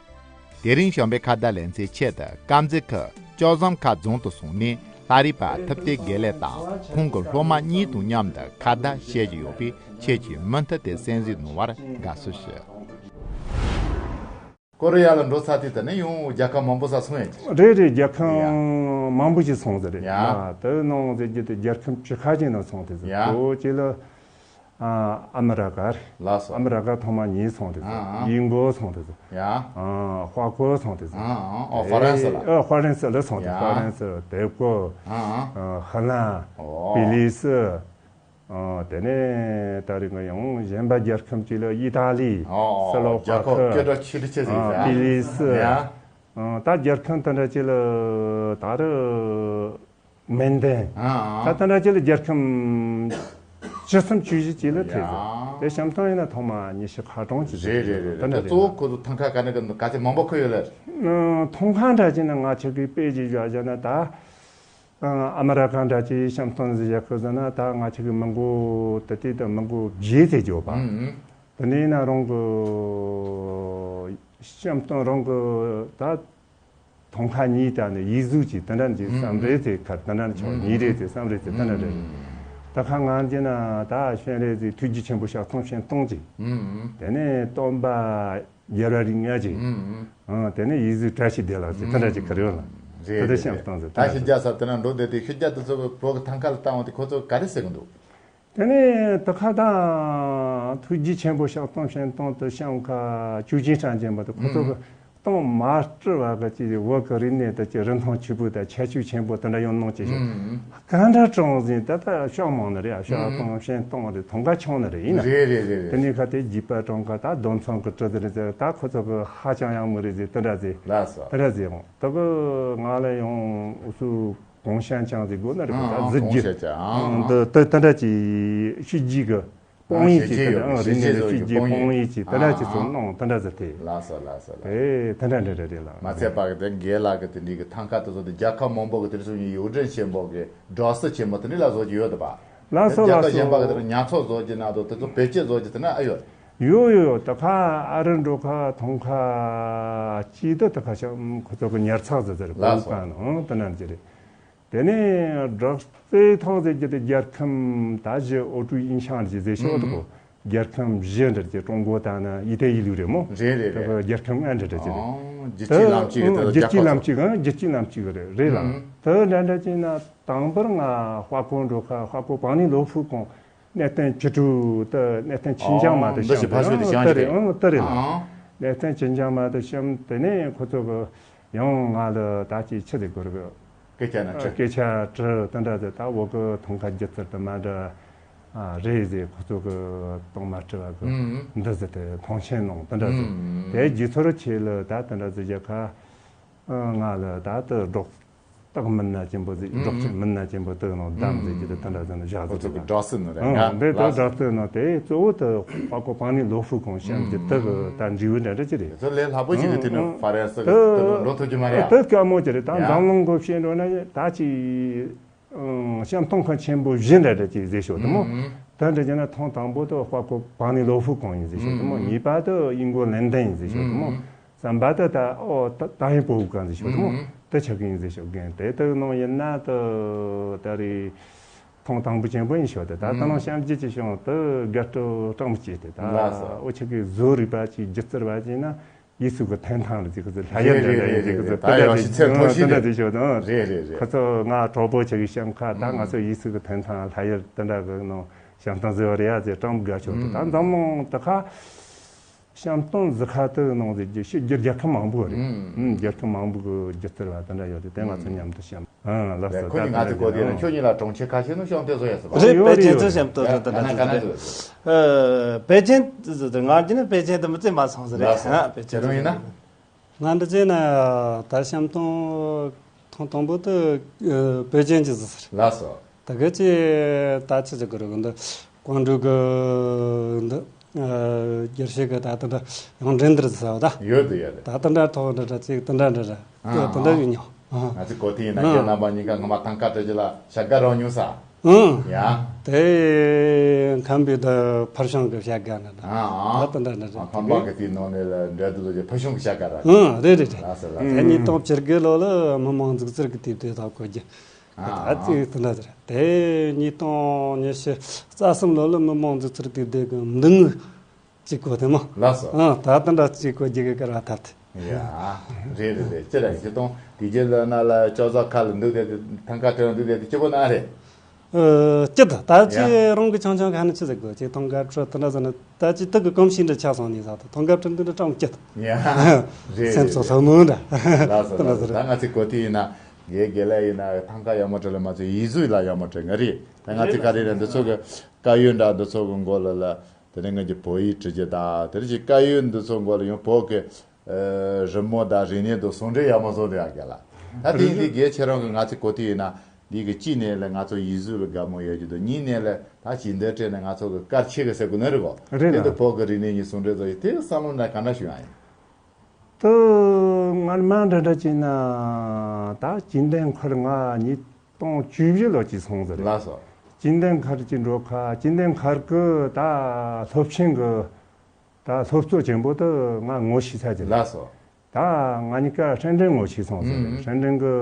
དེ་རིང་བྱམས་པའི་ཁ་བརྡ་ལེ་ཚན་ཆེད་དུ་དཀར་མཛེས་ཁུལ་ལྕགས་ཟམ་ཁ་རྫོང་དུ་སོང་ནས་ལྷ་རིས་པ་ཐུབ་བསྟན་དགེ་ལེགས་དང་ཁོང་གི་སློབ་མ་གཉིས་དང་མཉམ་དུ་ཁ་བརྡ་བྱེད་ཀྱི་ཡོད་པས། ཁྱེད་ཀྱིས་མུ་མཐུད་དེ་གསན་གཟིགས་གནང་བར་དགའ་བསུ་ཞུ། ཀོ་རི་ཡ་ལ་འགྲོ་ཚར་དུས་ད་ནི་ཡང་རྒྱལ་ཁབ་མང་པོ་ས་སོང་ཡོད་ཀྱི། རེད་རེད། རྒྱལ་ཁམས་ཡ། མང་པོ་ཞིག་སོང་ཟེར་རེད། ཡ། ཡ། དེ་ནང་ཟེར་རྒྱུ་དེ་རྒྱལ་ཁམས་བཅུ་ཁ་ཅན་ནང་སོང་དེ་ཟེར། ཡ། ཨོ་ཅི་ལ། ཨ་ཨ་མི་རི་ཀ་རེད། ལགས་སོ། ཨ་མི་རི་ཀ་ཐོག་མ་གཉིས་སོང་དེ་ཟེར། ཨ་ཨ། ཡིན་གོ་སོང་དེ་ཟེར། ཡ། ཨ་ཧྥ་གོ་སོང་དེ་ཟེར། ཨ་ཨ། ཨོ་ཧྥ་རན་སི་ལ། ཨ་ཧྥ་རན་སི་ལ་སོང་དེ། ཡ། ཧྥ་རན་སི། དེབ་གོ། ཨ་ཨ། ཨ་ཧི་ལན། ཨོ། པི་ལི་སི། ཨ། དེ་ནས་ད་རེས་ང་ཡང་གཞན་པ་རྒྱལ་ཁམས་གཅིག་ལ་ཨི་ཏཱ་ལི། ཨོ། སི་ལོ་ཝ་ཁི། རྒྱལ་ཁབ་སྐད་གྲགས་ཆེ་ཤོས་ཅིག་ཨ། ཟེར་ཡ། པི་ལི་སི། ཡ། ཨ། ད་རྒྱལ་ཁམས་དེ་འདྲ་ཅིག་ལ་ད་རུང་མན་ཏན། ཨ། ཨ། ད་དེ་འདྲ་ཅིག་ལ་རྒྱལ་ཁམས་བཅུ་གསུམ་བཅུ་བཞི་ཅིག་ལ་ཐེ་ཟེར། ཡ། དེ་བྱམས་སྟོང་ཡིན་ན་ཐོག་མ་ཉི་ཤུ་ཁ་གྲངས་ཅིག་རེད། རེད། རེད། དེ་འདྲ་རེད། གཙོ་བོ་ཁོ་ཚོ་ཐང་ཀ་ག་ནས་ག་ག་ཚད་མང་པོ་ཁུར་ཡོད་ལ། ཨ། ཐང་ཀ་འདྲ་ཅིག་ན་ང་ཆོ་གི་དཔེ་ཅིག་བཞག་བཞག་ན་ད། ཨ། ཨ་མ་ར་ཀ་འདྲ་ཅིག་བྱམས་སྟོང་ཟེར་ཡག་ཁུ་ཟེར་ན་ད་ང་ཆོ་གི་མི་མགོ་ད་ལྟའི་ད་མི་མགོ་བརྒྱད་ཟེར་རྒྱུ་ཡོད་པ། ཨུམ། ཨུམ། དེ་ནས་ན་རང་གི་བྱམས་སྟོང་རང་གི་ད་ཐང་ཀ་གཉིས་ད་ནི་ཡིག་གཟུགས་ཀྱི་དེ་འདྲ་ཅིག་ཨུམ། བསམ་རེད་ཟེར། ཁ་དེ་འདྲ་ཆོག་ཨུམ། གཉིས་རེད་ཟེར། བསམ་རེད་ཟེར། དེ་འདྲ་རེད། ཨུམ། ད་ཁ་ང་འདི་ན་ད་ཤན་རེད་ཟེར། ཐུགས་རྗེ་ཆེན་པོ་ཞག་སྟོང་བྱོན་སྟོང་ཅིག་ཨུམ། ཨུམ། དེ་ནས་སྟོན་པ་རྒྱལ་བ་རིགས་ལྔ་ཅིག་ཨུམ། ཨུམ། ཨང་། དེ་ནས་ཡིག་གཟུགས་བཀྲ་ཤིས་བདེ་ལེགས་ཟེར། དེ་འདྲ་ཅིག་ཁུར་ཡོད་ལ། རེད། དེ་དེ་རེད། བྱམས་སྟོང་ཟེར། ད་ཤུལ་རྒྱག་ས་དེ་ན་འགྲོ་བསྡད་དེ་ཤུལ་རྒྱག་དེ་ཚོ་བོད་ཀྱི་ཐང་ཀ་ལ་བཏང་བ་དེ་ཁོ་ཚོ་ག་རེ་ཟེར་གི་འདུག་དེ་ནས་དེ་ཁ་ད་ཐུགས་རྗེ་ཆེན་པོ་ཞག་སྟོང་བྱོན་སྟོང་དེ་བྱམས་ཁ་ཆོས་ཅན་སྲས་ཆེན་པོ་དེ་ཁོ་ཚོ་གི་ཨུམ། སྟོང་མ་སྤྲུལ་བ་གི་ཅིག་བོད་ཀྱི་རིག་གནས་དེ་ཅིག་རིན་ཐང་ཆེ་པོ་དང་ཁྱད་ཆོས་ཆེན་པོ་དེ་འདྲ་ཡོང་གནང་ཅིག་ཞུ། ཨུམ། གང་འདྲ་གྲོང་ཟིན་ད་ལྟ་ཤོག་མང་ནི་རེད། ཨ། ཤོག་ཨུམ། སྟོང་བྱོན་སྟོང་རེད། ཐང་ཀ་ཆུང་ནི་རེད། ཡིན་ན། རེད། རེད། རེད། རེད། དེ་ནས་ཁ་དེ་རྒྱུད་པ་གྲོང་ཁ་ད་རྡོ་མཚོན་གི་གྲུ་དེ་རེད་ཟེར། ད་ཁོ་ཚོ་གི་ཧ་ཅང་ཡག་མོ་རེད་ཟེར། དེ་འདྲ་ཟེར། ལགས་སོ། དེ་འདྲ་ཟེར་འོང་། དེ་གི་ང་ལ་ཡང་འུ་ཚོ་གོང་ཤན་ཅང་ཟེར་དགོས་ན་རེད། ཨང་། ད་ཨང་། གཟི་གོང་བརྗིད་ཤན་ཅང་། ཨང་། ཨང་། འདི་དེ་དེ་འདྲ་ཅིག་ཤུལ་རྒྱག་གི་དཔང་ཡིག་ཅིག་ཨང་། དེ་འདྲ། ཨང་། རིག་གནས་ལ་ཤུལ་རྒྱག་དཔང་ཡིག་ཅིག་དེ་འདྲ་ཅིག་ཚོ་གནང་། དེ་འདྲ་ཟེར་ཏེ། ལགས་སོ། ལགས་སོ། ལགས། དེ་དེ་འདྲ་འདྲ་འདྲ་རེད་ལ། མ་ཚད་པ་གི་དེ་རྒན་ལགས་གི་དེ་འདྲའི་གི་ཐང་ཀ་དེ་ཚོ་དེ་རྒྱལ་ཁབ་མང་པོ་གི་དེ་ཚོ་ཡིག་འབྲུ་ཆེན་པོ་གི་སྒྲོག་སྲོལ་ཆེན་པོ་དེ་འདྲ་ལ་བཟོ་གི་ཡོད་དོ་པ། ལགས་སོ། རྒྱལ་ཁབ་ལགས་སོ། གཞན་པ་གི་དེ་ཚོ་ཉར་ཚགས་བཟོ་གི་ན་དོ་དེ་ཚོ་བེད་སྤྱོད་བཟོ་གི་དེ་ན་ཨ་ཡོད། ཡོད་ཡོད་ཡོད། ད་ཁ་ཨ་རི་འགྲོ་ཁ་ཐང་ཀ་ཅིག་ད་ད་ཁ་ཤ་ཁོ་ཚོ་གི་ཉར་ཚགས་ཟེར་ཟེར། ལགས་སོ། གོང་ཀ་ནང་དེ་འདྲ་ཅིག་རེད། དེ་ནས་སྒྲོག་སྲོལ་ཐོག་ཟེར་གྱི་དེ་རྒྱལ་ཁམས་ད་བཞི། འོ་ཀྲུའུ་ཨིན་ཤང་ཟེར་ཟེར་ཤོག་དོ། རྒྱལ་ཁམས་བཞི་འདྲ་ཅིག་ཀྲུང་གོ་ད་ན་ཡི་ཏེ་ཡི་ལུགས་རེད་མོ། རེད། རེད། རེད། རྒྱལ་ཁམས་ལྔ་འདྲ་འདྲ་ཅིག་རེད། ཨང་། བསྒྱུར་བཅོས་ལམ་གཅིག་གི་དེ་ལ་བསྒྱུར་བཅོས་ལམ་གཅིག་གི། ཨང་། བསྒྱུར་བཅོས་ལམ་གཅིག་གི་རེད། རེད་ལ། ཨང་། དེ་འདྲ་འདྲ་ཅིག་ན་དང་པོར་ང་ཧྭ་ཀོ་འགྲོ་ཁ་ཧྭ་ཀོ་པང་ནི་ལོ་ཧྥུ་ཀོང་གནས་བརྟན་བཅུ་དྲུག་དེ། གནས་བརྟན་ཆིན་ཅང་མ་དེ་ཨང་། འདི་ཞིག་ཕ་ཤོད་དེ་ཤང་ཅི་རེད། ཨང་། དེ་རེད་ལ། ཨང་། གནས་བརྟན་ཆིན་ཅང་མ་དེ་བཤམས། དེ་ནས་ཁོ་ཚོ་གི་ཡང་ང་ལ་ད་ཅིག་ཆི་ཟིག་དགོས་རེད། སྐད་ཆ་ན་དྲི། སྐད་ཆ་དྲི་དེ་འདྲ་ཟེར། ད་བོད་གི་ཐང་ཀ་སྒྱུ་རྩལ་དེ་མ་འདྲ་ཨ་རེད་ཟེར། ཁོ་ཚོ་གི་གཏོང་མ་སྤྲི་བ་གི་ཨུམ། འདི་ཟེར་ཏེ་མཐོང་ཆེན་གནང་། དེ་འདྲ་ཟེར། ཨུམ། དེ་རྗེས་ཚོར་ཆེ་ལ་ད་དེ་འདྲ་ཟེར་རྒྱ་ཁ་ང་ལ་ད་དེ་སྒྲོག་སྟེགས་མིན་ན་ཆེན་པོ་ཟིག་ཨུམ། སྒྲོག་ཅན་མིན་ན་ཆེན་པོ་དེ་ནང་བདམས་ཟེར་གྱི་དེ་འདྲ་ཟེར་ན་བཞག་ཟེར། ཁོ་ཚོ་གི་སྒྲོག་སྲོལ་ནི་རེད། ཨང་། ང་དེ་ལ་ད་སྒྲོག་སྲོལ་ནི་དེ་གཙོ་བོ་དེ་ཧྭ་ཀོ་པང་ནི་ལོ་ཧྥུ་ཀོང་བཤམས་ཀྱི་དེ་གི་ད་འབྲས་བུ་འདྲ་འདྲ་ཅི་རེད། དེ་ཚོ་ལས་སླ་པོ་ཞིག་གི་དེ་ནི་ཨང་། ཕ་རན་སི་གི་དེ་ནི་འགྲོ་ཐུབ་ཀྱི་མ་རེད། དེ་དཀའ་མོ་ཅི་རེད། ད་ཡ། འཛམ་གླིང་གི་བཤད་འགྲོ་ན་ད་ཅི་ཨང་། བཤམས་སྟོང་ཁང་ཆེན་པོ་བཞི་འདྲ་འདྲ་ཅིག་ཟེར་ཤོག་དེ་མོ། ཨུམ། དེ་འདྲ་བྱས་ན་ཐེངས་དང་པོ་དེ་ཧྭ་ཀོ་པང་ནི་ལོ་ཧྥུ་ཀོང་ཡིན་ཟེར་ཤོག་དེ་མོ། ཨུམ། གཉིས་པ་དེ་ཨིན་གོ་ལན་ཏན་ཡིན་ཟེར་ཤོག་དེ་མོ། ཨུམ། གསུམ་པ་དེ་ད་ཨོ་ད་ཏཱ་ཡིན་པོ་ཧུ་ཀང་ཟེར་ཤོག་དེ་མོ། ཨུམ། དེ་ཆགས་ཀྱི་ཡིན་ཟེར་ཤོག་རྒན་དེ་དག་ནང་ཡིན་ན་དེ་ད་རེས་ཐེངས་དང་པོ་ཆེན་པོ་ཡིན་ཤོག་དེ་ད་ད་ནང་ཨུམ། བཤམས་རྒྱུ་ཅིག་བྱུང་དེ་དགའ་སྤྲོ་སྤྲང་མོ་སྐྱེས་ཏེ། ད་ལགས་སོ། ཨོ་ཆགས་ཀྱི་བཟོ་རིག་པ་ཅིག་སྒྱུ་རྩལ་བ་ཅིག་ཡིན་ན། ཡིག་གཟུགས་ཀྱི་ཐོན་ཐང་ལ་ཅིག་ཁོ་ཚོ་ལྷ་ཡུལ་རེད། འདྲ་འདྲ་ཡིན་ཅིག་ཁོ་ཚོ་ད་ཡང་ཤི་ཚད་མཐོ་ཤོས་དེ་འདྲ་རེད། ཅིག་ཤོད་དང་། རེད་རེད་རེད། ཁོ་ཚོ་ང་གྲོགས་པོ་ཆགས་ཀྱི་བཤམས་ཁ་ད་ང་ཚོ་ཡིག་གཟུགས་ཀྱི་ཐོན་ཐང་ལྷ་ཡུལ་དེ་འདྲ་གི་ནང་བཤམས་སྟངས་ཟེར་བ་རེད་ཡ་ཟེར་སྤྲང་པོ་དགའ་ཤོར་དུས། ད་འཛམ་གླིང་དེ་ཁ་བཤམས་སྟངས་ཟེར་ཁ་དེ་ནང་ཟེར་རྒྱུ་ཤི་རྒྱུ་རྒྱལ་ཁབ་མང་པོ་རེད། ཨུམ། རྒྱལ་ཁབ་མང་པོ་གི་སྒྱུ་རྩལ་བ་དེ་འདྲ་ཡོད་དེ་དེ་ང་ཚོ་མཉམ་དུ་བཤམས། ཨང་། ལགས་སོ། ཁོ་གཉིས་ང་ཚོས་གོ་དེ་ན་ཁྱོད་གཉིས་ལ་གྲོང་ཁྱེར་ཁ་ཤས་ནང་བཤམས་ཏེ་བཟོ་ཡ་ཟེར་བ། རེད། ཡོད་པེ་ཅིན་ཡོད་ཚོ་བཤམས་ཏེ་ད་ད་ད་ད་ད་ད། ཨ། པེ་ཅིན་ང་གྱི་ནི་པེ་ཅིན་དུ་མི་ཚེ་མ་སོང་ཟེར་རེད། ལགས་སོ། ཨ། པེ་ཅིན་དེ་རུང་ཡིན་ན། ང་འདི་ཚོ་ན་ད་བཤམས་སྟངས་ཐེངས་དང་པོ་དུ་པེ་ཅིན་གྱི་ཟེར། ལགས་སོ། ད་ག་ཅི་ད་ཅི་ཟེར་གི་རེད་གི་འདི། ཀོང་ཀྲོའུ་གི་འདི། ཨ། རྒྱལ་སྤྱི་གི་ད་དེ་འདྲ་ཡང་འགྲན་བསྡུར་ཟེར་བ་ད། ཡོད་དེ་ཡོད་རེད། ད་དེ་འདྲ་ཐོག་འདྲ་འདྲ་ཅིག་དེ་འདྲ་འདྲ་འདྲ། ཨ། དེ་འདྲ་ཡོད་མྱོང་། ཨ། ང་ཚོ་གོ་ཐི་ཡིན་ན། ཨ། ཁྱེད་རྣམ་པ་གཉིས་ཀ་སྔ་མ་ཐང་ཀ་བྲལ་རྗེས་ལ་བྱ་དགའ་རག་མྱོང་ས། ཨ། ཡ། དེ་ཁམས་པའི་ད་ཕར་བྱུང་གི་བྱ་དགའ་འདྲ་འདྲ། ཨ། ཨ། ད་དེ་འདྲ་འདྲ་འདྲ། ཨ། ཁམས་པ་གི་དེའི་ནང་ནས་ལ་འགྲན་བསྡུར་བྱས་ཕར་བྱུང་གི་བྱ་དགའ་རག་ཨ། རེད་རེད་རེད། ལགས་སོ་ལགས་སོ། དེ་ཉིས་སྟོང་བཅུ་དགུ་ལོ་ལ་མི་མང་མཛུབ་གཙིགས་ཀྱི་དུས་དེ་ད་གོ་རྒྱུ། ཨ། ད་ཅིག་དེ་འདྲ་ཟེར། དེ་ཉིས་སྟོང་ཉི་ཤུ་རྩ་གསུམ་ལོ་ལ་མི་མང་མཛུབ་གཙིགས་དེ་དེ་གི་མདུན་ངོས་ཅིག་གོ་དེ་མོ། ལགས་སོ། ཨ། ད་དེ་འདྲ་ཅིག་གོ་རྒྱུ་གི་སྐལ་བ་ཐོབ་དེ། ཡ། རེད་རེད་རེད། ཅི་རེད། ཉིས་སྟོང་དེ་རྗེས་ལ་ན་ལ་ཅོག་ཙག་ཁ་ལ་འདུག་དེ་དེ་ཐང་ཀ་བྲལ་འདུག་དེ་དེ་སྐྱིད་པོ་ན་རེད། ཨ། སྐྱིད་ད། ད་ཅི་ཡ། རང་གི་ཆུང་ཆུང་ག་ནས་ཆི་ཟེར་དགོས། ཅིག་ཐང་ཀ་ཁྲོད་དེ་འདྲ་ཟེར་ན་ད་ཅི་དུག་གི་གོམས་གཤིས་འདྲ་ཆགས་སོང་ནས་ཟ་ད་ཐང་ཀ་ཁྲོད་འདི་འདྲ་སྤྲང་སྐྱིད། ཡ། རེད་རེད། སེམས་ཚོ་ལྷོད་མོ་འདྲ། ལགས་སོ་དེ་འདྲ་ལགས་སོ། ཟེར། ད་ང་ཚོའི་གོ་ཐི་ཡིན་ན། ངའི་དགེ་ལས་ཡིན་ན་ཐང་ཀ་ཡག་མོ་བྲིས་ལ་མ་ཚད་ཡིག་གཟུགས་ལ་ཡག་མོ་བྲིས་ང་རེད། ད་ང་ཚོ་ག་རེ་རེད། འདི་ཚོ་གི་དཀར་ཡོལ་འདྲ་འདི་ཚོ་གི་མགོ་ལ་ལ་དེ་ནས་ང་གི་བོད་ཡིག་བྲིས་རྒྱུ་དང་དེ་རིང་གི་དཀར་ཡོལ་འདི་ཚོ་མགོ་ལ་ཡང་བོད་གི་ཨ་རི་མོ་དང་རིག་གནས་དང་ཟུང་འབྲེལ་ཡག་མོ་བཟོ་འདུག་ཡ་ག་ལ། ད་དེ་ཡིན་དུས་གལ་ཆེ་རང་གི་ང་ཚོ་གོ་ཐོས་ཡིན་ན་འདི་གི་གཅིག་ནས་ལ་ང་ཚོ་ཡིག་གཟུགས་ལ་དགའ་མོ་ཡོད་རྒྱུ་དང་གཉིས་ནས་ལ་ད་ཇི་འདྲ་བྲིས་ན་ང་ཚོ་གི་དཀར་ཆེ་གི་ཟེར་དགོས་ནི་རེད་གོ། རེད་ལ། དེ་དུ་བོད་གི་རིག་གནས་གཉིས་ཟུང་འབྲེལ་བཟོ་ཡི་དེ་བསམ་བློ་འདྲ་ག་འདྲ་ཞུ་ཡ་ཡིན། དུ་ངར་མ་འདྲ་འདྲ་བྱས་ན་ད་སྤྱི་ཟླ་འཁོར་ང་ཉིས་སྟོང་བཅུ་བཞི་ལོ་གཅིག་སོང་ཟེར། ལགས་སོ། སྤྱི་ཟླ་འཁོར་གྱི་འགྲོ་ཁ་སྤྱི་ཟླ་འཁོར་གི་ད་སློབ་ཆེན་གི་ད་སློབ་གཙོ་ཆེན་པོ་དུ་ང་ངོ་ཤེས་ས་ཅིག་ལགས་སོ། ད་ང་གཉིས་ཀ་ཧྲེན་ཀྲེན་ངོ་ཤེས་སོང་ཟེར། ཧྲེན་ཀྲེན་གི་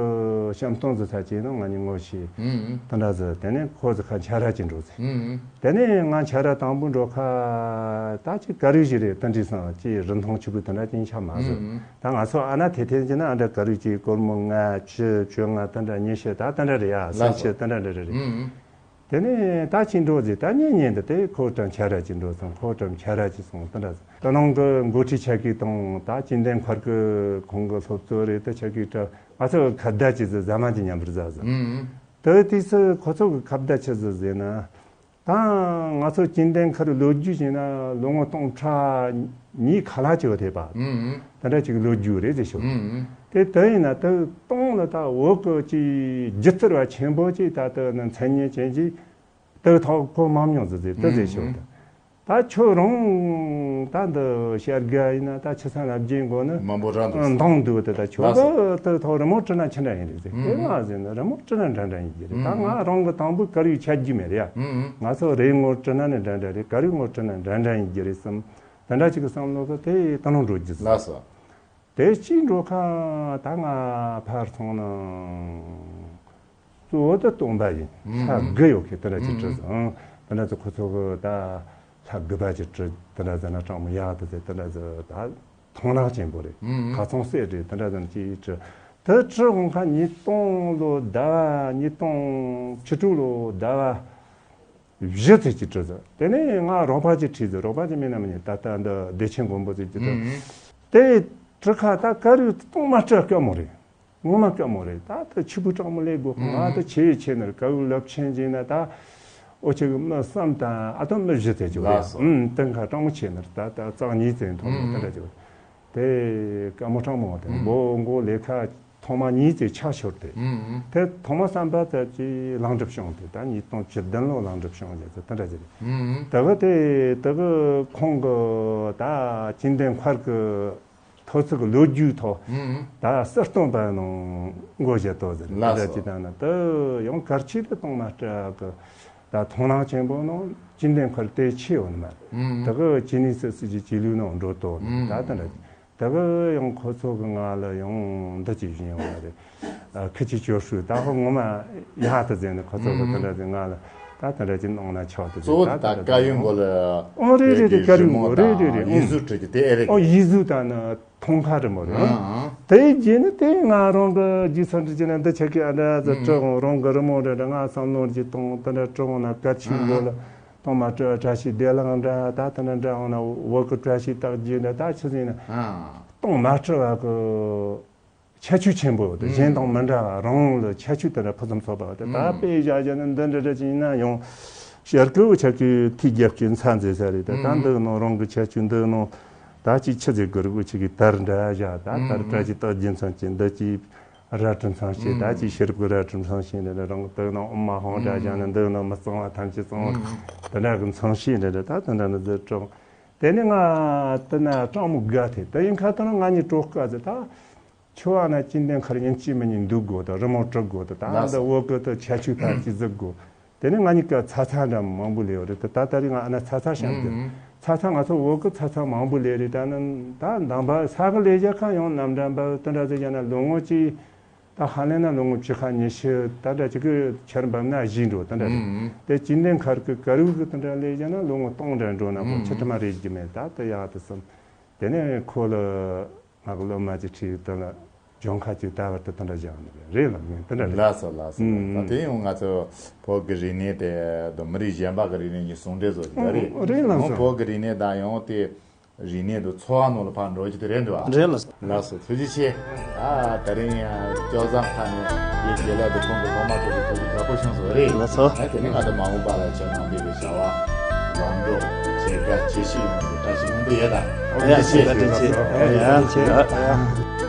བཤམས་སྟོན་ཟེར་ས་ཅིག་ནང་ང་གཉིས་ངོ་ཤེས། དེ་འདྲ་ཟེར། དེ་ནས་ཁོ་ཟེར་ཁ་འཆར་ར་ཅིག་འགྲོ་ཟེར། དེ་ནས་ང་འཆར་ར་དང་པོ་འགྲོ་ཁ་ད་ཅིག་དཀར་ཡོལ་ཞིག་རེད། དེ་འདྲ་སང་ཅིག་རིན་ཐང་ཆེ་བོ་དེ་འདྲ་ཅིག་ཆགས་མ་ཟེར། ད་ང་ཚོ་ཨ་ན་དེ་ཐེན་ཅིག་ན་ཨ་འདྲ་དཀར་ཡོལ་ཅིག་སྒོར་མོ་ལྔ་བཅུ་བཅོ་ལྔ་དེ་འདྲ་ཉི་ཤུ་ད་དེ་འདྲ་རེད་ཡ། སུམ་ཅུ་དེ་འདྲ་འདྲ་རེད། དེ་ནས་ད་ཅི་འགྲོ་ཟེར། ད་ཉིན་ཉིན་དུ་དེ་ཁོ་ཀྲང་ཆ་ར་ཅིག་འགྲོ་སོང་། ཁོ་ཀྲང་ཆ་ར་ཅིག་སོང་། དེ་འདྲ་ཟེར། ད་ནང་གི་འགོ་ཁྲིད་ཆ་གི་དང་ད་སྤྱི་ཟླ་འཁོར་གི་ཁོང་གི་སློབ་གཙོ་རེད། ད་ཆ་གི་ཀྲང་ང་ཚོ་ཁ་བརྡ་ཅིག་ཟེར་ཟ་མ་ཅིག་མཉམ་པར་ཟ་ཟེར། དེ་དུས་སུ་ཁོ་ཚོ་གི་ཁ་བརྡ་ཆི་ཟིག་ཟེར་ན། ད་ང་ཚོ་སྤྱི་ཟླ་འཁོར་ལོ་རྒྱུས་བྱས་ན་ལོ་ངོ་སྟོང་ཕྲག་གཉིས་ཁ་ལྷག་ཅིག་ཡོད་དེ་པ། ཨུམ། དེ་འདྲ་ཅིག་ལོ་རྒྱུས་རེད་ཟེར་ཞུ། ཨུམ། དེ་དེ་ཡིན་ན་དེ་སྟོང་ལ་ད་འོག་གི་ཅིག་སྒྱུ་རྩལ་བ་ཆེན་པོ་ཅིག་ད་དེ་ནི་མཚན་སྙན་ཅན་ཅིག་དེ་ཐོག་གོ་མ་མྱོང་ཟེར་ཟེར་དེ་ཟེར་ཞུ། ཨུམ། ད་ཁྱོད་རང་ད་འདི་ཤར་དགའ་ཡིན་ན་ད་ཆི་ས་ལབ་རྒྱུའི་མགོ་ནི་མང་པོ་རང་འདུག་འདང་འདུག་དེ་ད་ཁྱོད་ལགས་སོ། ད་དེ་ཐོག་རི་མོ་བྲིས་ན་ཆི་འདྲ་ཡིན་རེད་ཟེར། དེ་ང་ཟེར་ན་རི་མོ་བྲིས་ན་འདྲ་འདྲ་ཡིན་གྱི་རེད། ད་ང་རང་གི་དང་པོ་དཀར་ཡོལ་ཆ་རྒྱུས་མེད་རེད་ཡ། ང་ཚོ་རིའི་ངོ་བྲིས་ན་ནི་འདྲ་འདྲ་རེད། དཀར་ཡོལ་ངོ་བྲིས་ན་འདྲ་འདྲ་ཡིན་གྱི་རེད་བསམ། དེ་འདྲ་ཅིག་གི་བསམ་བློ་གི་དེ་ད་ནང་འགྲོ་རྒྱུ་ཟེར། ལགས་སོ། དེ་གཅིག་འགྲོ་ཁ་ད་ང་ཕར་སོང་ན། གཙོ་བོ་དེ་སྟོན་པ་ཡིན། ལྷ་དགུ་ཡོད་ཁེ་དེ་འདྲ་ཅིག་བྲིས་སོང་། དེ་འདྲ་ཚོ་ཁོ་ཚོ་གི་ད་ལྷ་དགུ་པ་ཅིག་བྲིས་དེ་འདྲ་ཟེར་ན་གྲངས་མི་ཡག་དེ་ཟེར་དེ་འདྲ་ཟེར་ད་མཐོང་སྣང་ཆེན་པོ་རེད། ཁ་ཚང་གསེར་རེད། དེ་འདྲ་ཟེར་ན་ཅིག་བྲིས། དེ་བྲིས་འོང་ཁ་ཉིས་སྟོང་ལོ་ཟླ་བ་ཉིས་སྟོང་བཅུ་དྲུག་ལོ་ཟླ་བ། བཞི་ཚེ་གཅིག་བྲིས་ཟེར། དེ་ནས་ང་རོགས་པ་ཅིག་ཁྲིད་ཟེར། རོགས་པ་ཅིག་མིན་ན་མིན་ད་ལྟ་འདི་བདེ་ཆེན་མགོན་པོ་ཟེར་གྱི་འདུག་དེ་བྲིས་ཁ་ད་དཀར་ཡོལ་སྟོང་མ་བྲིས་དཀའ་མོ་རེད། ངོ་མ་དཀའ་མོ་རེད། ད་ད་ཕྱུག་པོ་གྲངས་མོ་ལས་དགོས་ང་ད་ཆེ་ཡི་ཆེ་ནར་དཀར་ཡོལ་རླབས་ཆེན་ཅིག་ན་ད་ཨོ་ཆེ་གི་མི་བསམ་དང་ཨ་ད་མི་བཞི་ཚེ་གཅིག་རེད། ལགས་སོ། ཨུམ་དེང་ཁ་གྲངས་མོ་ཆེ་ནར་ད་ད་རྩ་གཉིས་ཚེ་མཐོང་མོ་དེ་འདྲ་ཅིག་དེ་དཀའ་མོ་གྲངས་མོ་དེ་མགོ་མགོ་ལས་ཁ། ཐོག་མ་གཉིས་ཀྱི་ཆ་ཤོར་ཏེ། དེ་ཐོག་མ་བསམ་པ་ཙམ་གྱིས་ལང་གྲུ་བྱུང་སྟེ་ད་ཉིས་སྟོང་བཅུ་བདུན་ལོ་ལང་གྲུ་བྱུང་ཡོད་ཚེ་དེ་འདྲ་ཅིག་རེད། དེ་གི་དེ་དེ་གི་ཁོང་གི་ད་སྤྱི་ཟླ་འཁོར་གི་ཐོ་ཚིགས་ལོ་རྒྱུས་ཐོག་ད་གསེར་སྟོན་པ་ནང་མགོ་བཞག་ཏོ་ཟེར། དེ་ལགས་འདྲ་སོ། ཅིག་དང་ན་དེ་ཡང་གར་ཆེད་དུ་གཏོང་མ་སྤྲད་གི་ད་མཐོང་སྣང་ཆེན་པོ་ནང་སྤྱི་ཟླ་འཁོར་དེ་ཆེ་བ་ནི་མ་རེད། དེ་གི་ཅི་ནི་སི་སི་ཅི་ལུས་ནང་འགྲོ་ཏོ་ད་དེ་འདྲ་ཅིག་དེ་གི་ཡང་ཁོ་ཚོ་གི་ང་ལ་ཡང་འདི་ཅིག་བྱིན་ཡོང་བ་རེད། ཨ་ཁི་ཅི་ཅོ་ཧྲུའུ་ད་ཧོ་ངོ་མ་ཡག་ཏུ་ཟེར་ནས་ཁོ་ཚོ་གི་དེ་འདྲ་ཟེར་ང་ལ་ད་དེ་འདྲ་ཅིག་གནང་ན་ཆོག་ཏུ་ཟེར། གཙོ་བོ་ད་དེ་ད་དཀར་ཡོལ་མགོ་ལ་ཨོ་རེད་རེད་རེད། དཀར་ཡོལ་མགོ་རེད་རེད་རེད། ཡིག་གཟུགས་བྲིས་ཀྱི་དེ་ཨེ་རེད། ཨོ་ཡིག་གཟུགས་ད་ནི་མཐོང་ཁ་རི་མོ་རེད། དེའི་རྗེས་ནི་དེ་ང་རང་གི་རྗེས་སུ་འབྲི་རྒྱུ་ན་འདི་ཆ་གི་ཨ་འདྲ་ཟེར་བྲིས་འོང་རང་གི་རི་མོ་རེ་འདྲ་ང་བསམ་བློ་ཅིག་གཏོང་དེ་འདྲ་བྲིས་འོང་ན་དཀར་ཆེན་མགོ་ལ། གཏོང་མ་སྤྲོད་བཀྲ་ཤིས་བདེ་ལེགས་འདྲ་ད་དེ་འདྲ་འདྲ་འོང་ན་བོད་ཀྱི་བཀྲ་ཤིས་རྟགས་བརྒྱད་འདྲ་ད་ཆི་ཟིག་ཡིན་ན། ཨ། གཏོང་མ་སྤྲོད་པ་གི་ཁྱད་ཆོས་ཆེན་པོ་དེ་གཞན་དང་མི་འདྲ་བ་རང་ལ་ཁྱད་ཆོས་དེ་འདྲ་ཕུན་སུམ་ཚོགས་པ་དེ་ད་དཔེ་བཞག་བཞག་ན་འདི་འདྲ་འདྲ་ཅིག་ཡིན་ན་ཡང་ཤར་ཀུ་ཆ་ཀུ་ཐིག་རྒྱབ་ཀྱི་མཚན་མཛེས་ས་རེད། ད་ད་འདི་ནང་རང་གི་ཁྱད་ཆོས་འདི་ནང་ད་ཅིག་ཆི་ཟིག་དགོས་རེད་གོ་ཆི་གི་དར་འདྲ་བཞག་ད་དར་བཀྲ་ཤིས་རྟགས་བརྒྱད་མཚོན་གྱི་འདི་ཅིག་རལ་གྲི་མཚོན་བྱེད་ད་ཅིག་ཤེས་རབ་ཀྱི་རལ་གྲི་མཚོན་བྱེད་འདི་འདྲ་རང་དེ་ནང་ཨོཾ་མ་ཧཱུྃ་འདྲ་བཞག་ན་འདི་ནང་མི་གཙང་བ་ཐམས་ཅད་གཙང་བ་དེ་འདྲ་གི་མཚོན་བྱེད་འདི་འདྲ་ད་དེ་འདྲ་ནི་ཟེར་དྲང་། དེ་ནི་ང་དེ་ན་གྲང་མོ་དགའ་ཐེ་དེ་ཡིན་ཁ་དེ་ན་ང་གཉིས་གྲོགས་དཀའ་ཟེར་ད། ཆུ་བ་ན་ཅི་འདྲ་ཁར་ཡིན་གཅིག་མིན་གཉིས་འདུག་དགོས་དང་རི་མོ་བྲི་དགོས་དང་ད་ལགས་འདི་སོ། འོག་གི་དེ་ཁྱད་ཆོས་ཐམས་ཅད་གཟིགས་དགོས། དེ་ནས་ང་གཉིས་ཀ་ཚ་ཚ་འདྲ་མང་པོ་ལས་ཡོད་རེད་དེ་ད་ལྟ་རིང་ང་ཨ་ན་ཚ་ཚ་བཤམས་ཏེ། ཨུམ། ཚ་ཚ་ང་ཚོ་འོག་གི་ཚ་ཚ་མང་པོ་ལས་རེད་ད་ནི་ད་འདམ་པ་ས་གི་ལས་བྱ་ཁ་ཡང་ནམ་འདྲ་འབབ་དེ་འདྲ་ཟེར་བྱ་ན་ལོ་ངོ་གཅིག་ད་ཧ་ལས་ན་ལོ་ངོ་བཅུ་ཁ་ཉི་ཤུ་ད་འདྲ་ཅིག་གི་ཆར་འབབ་ན་བཞི་འགྲོ་དེ་འདྲ་རེད། ཨུམ། དེ་ཅི་འདྲ་ཁར་གི་དཀར་ཡོལ་གི་དེ་འདྲ་ལས་བྱ་ན་ལོ་ངོ་སྟོང་འདྲ་འགྲོ་ན་ཁོ་ཨུམ། ཆུ་ཁྲི་མ་རེད་ཀྱི་མེད་ད་དེ་ཡག་དེ་སམ། དེ་ནས་ཁོ་ལ། ང་གི་སློབ་མ་གཅིག་ཁྲིད་དེ་ལ་ལྗོངས་མཁར་གཅིག་ལྟ་བར་དུ་དེ་འདྲ་བཞག་ནི་རེད་ལ་ངས་དེ་འདྲ་རེད། ལགས་སོ་ལགས་སོ། ཨུམ། ད་དེ་ཡང་ང་ཚོ་བོད་ཀྱི་རིག་གནས་དེ་དང་མི་རིགས་གཞན་པ་གི་རིག་གནས་གཉིས་ཟུང་འབྲེལ་བཟོ་གི་རེད། ཨུམ། རེད་ལགས་སོ། ཡང་བོད་ཀྱི་རིག་གནས་དང་ཡང་དེ་ རིག་གནས་དང་འཚོ་བ་ནང་ལ་ཕར་འགྲོ་རྒྱུ་དེ་རེད་འདུག་ཨ། རེད་ལགས། ལགས་སོ། ཐུགས་རྗེ་ཆེ། ཨ། ད་རིང་ཡང་སྐལ་བཟང་ཁ་ནས་ཡི་དགེ་ལགས་དང་ཁོང་གི་ཐོག་མ་ཐུག་གི་ཐུགས་རྗེ་དྲག་པོ་བྱུང་སོང་རེད། ལགས་སོ། ཨ། དེ་ནས་ང་ཚོ་མ་འོངས་པ་ལ་ཁྱེད་རང་འདི་གི་བྱ་བ་ལམ་འགྲོ་བྱེད་དགའ་བྱེད་ཤེས་ཡོང་གི་བཀྲ་ཤིས་སྨོན་འདུན་ཡོད་ད། ཡ། ཐུགས་རྗེ་ཆེ། ཐུགས་རྗེ་ཆེ། ཡ། ཡ། ཡ།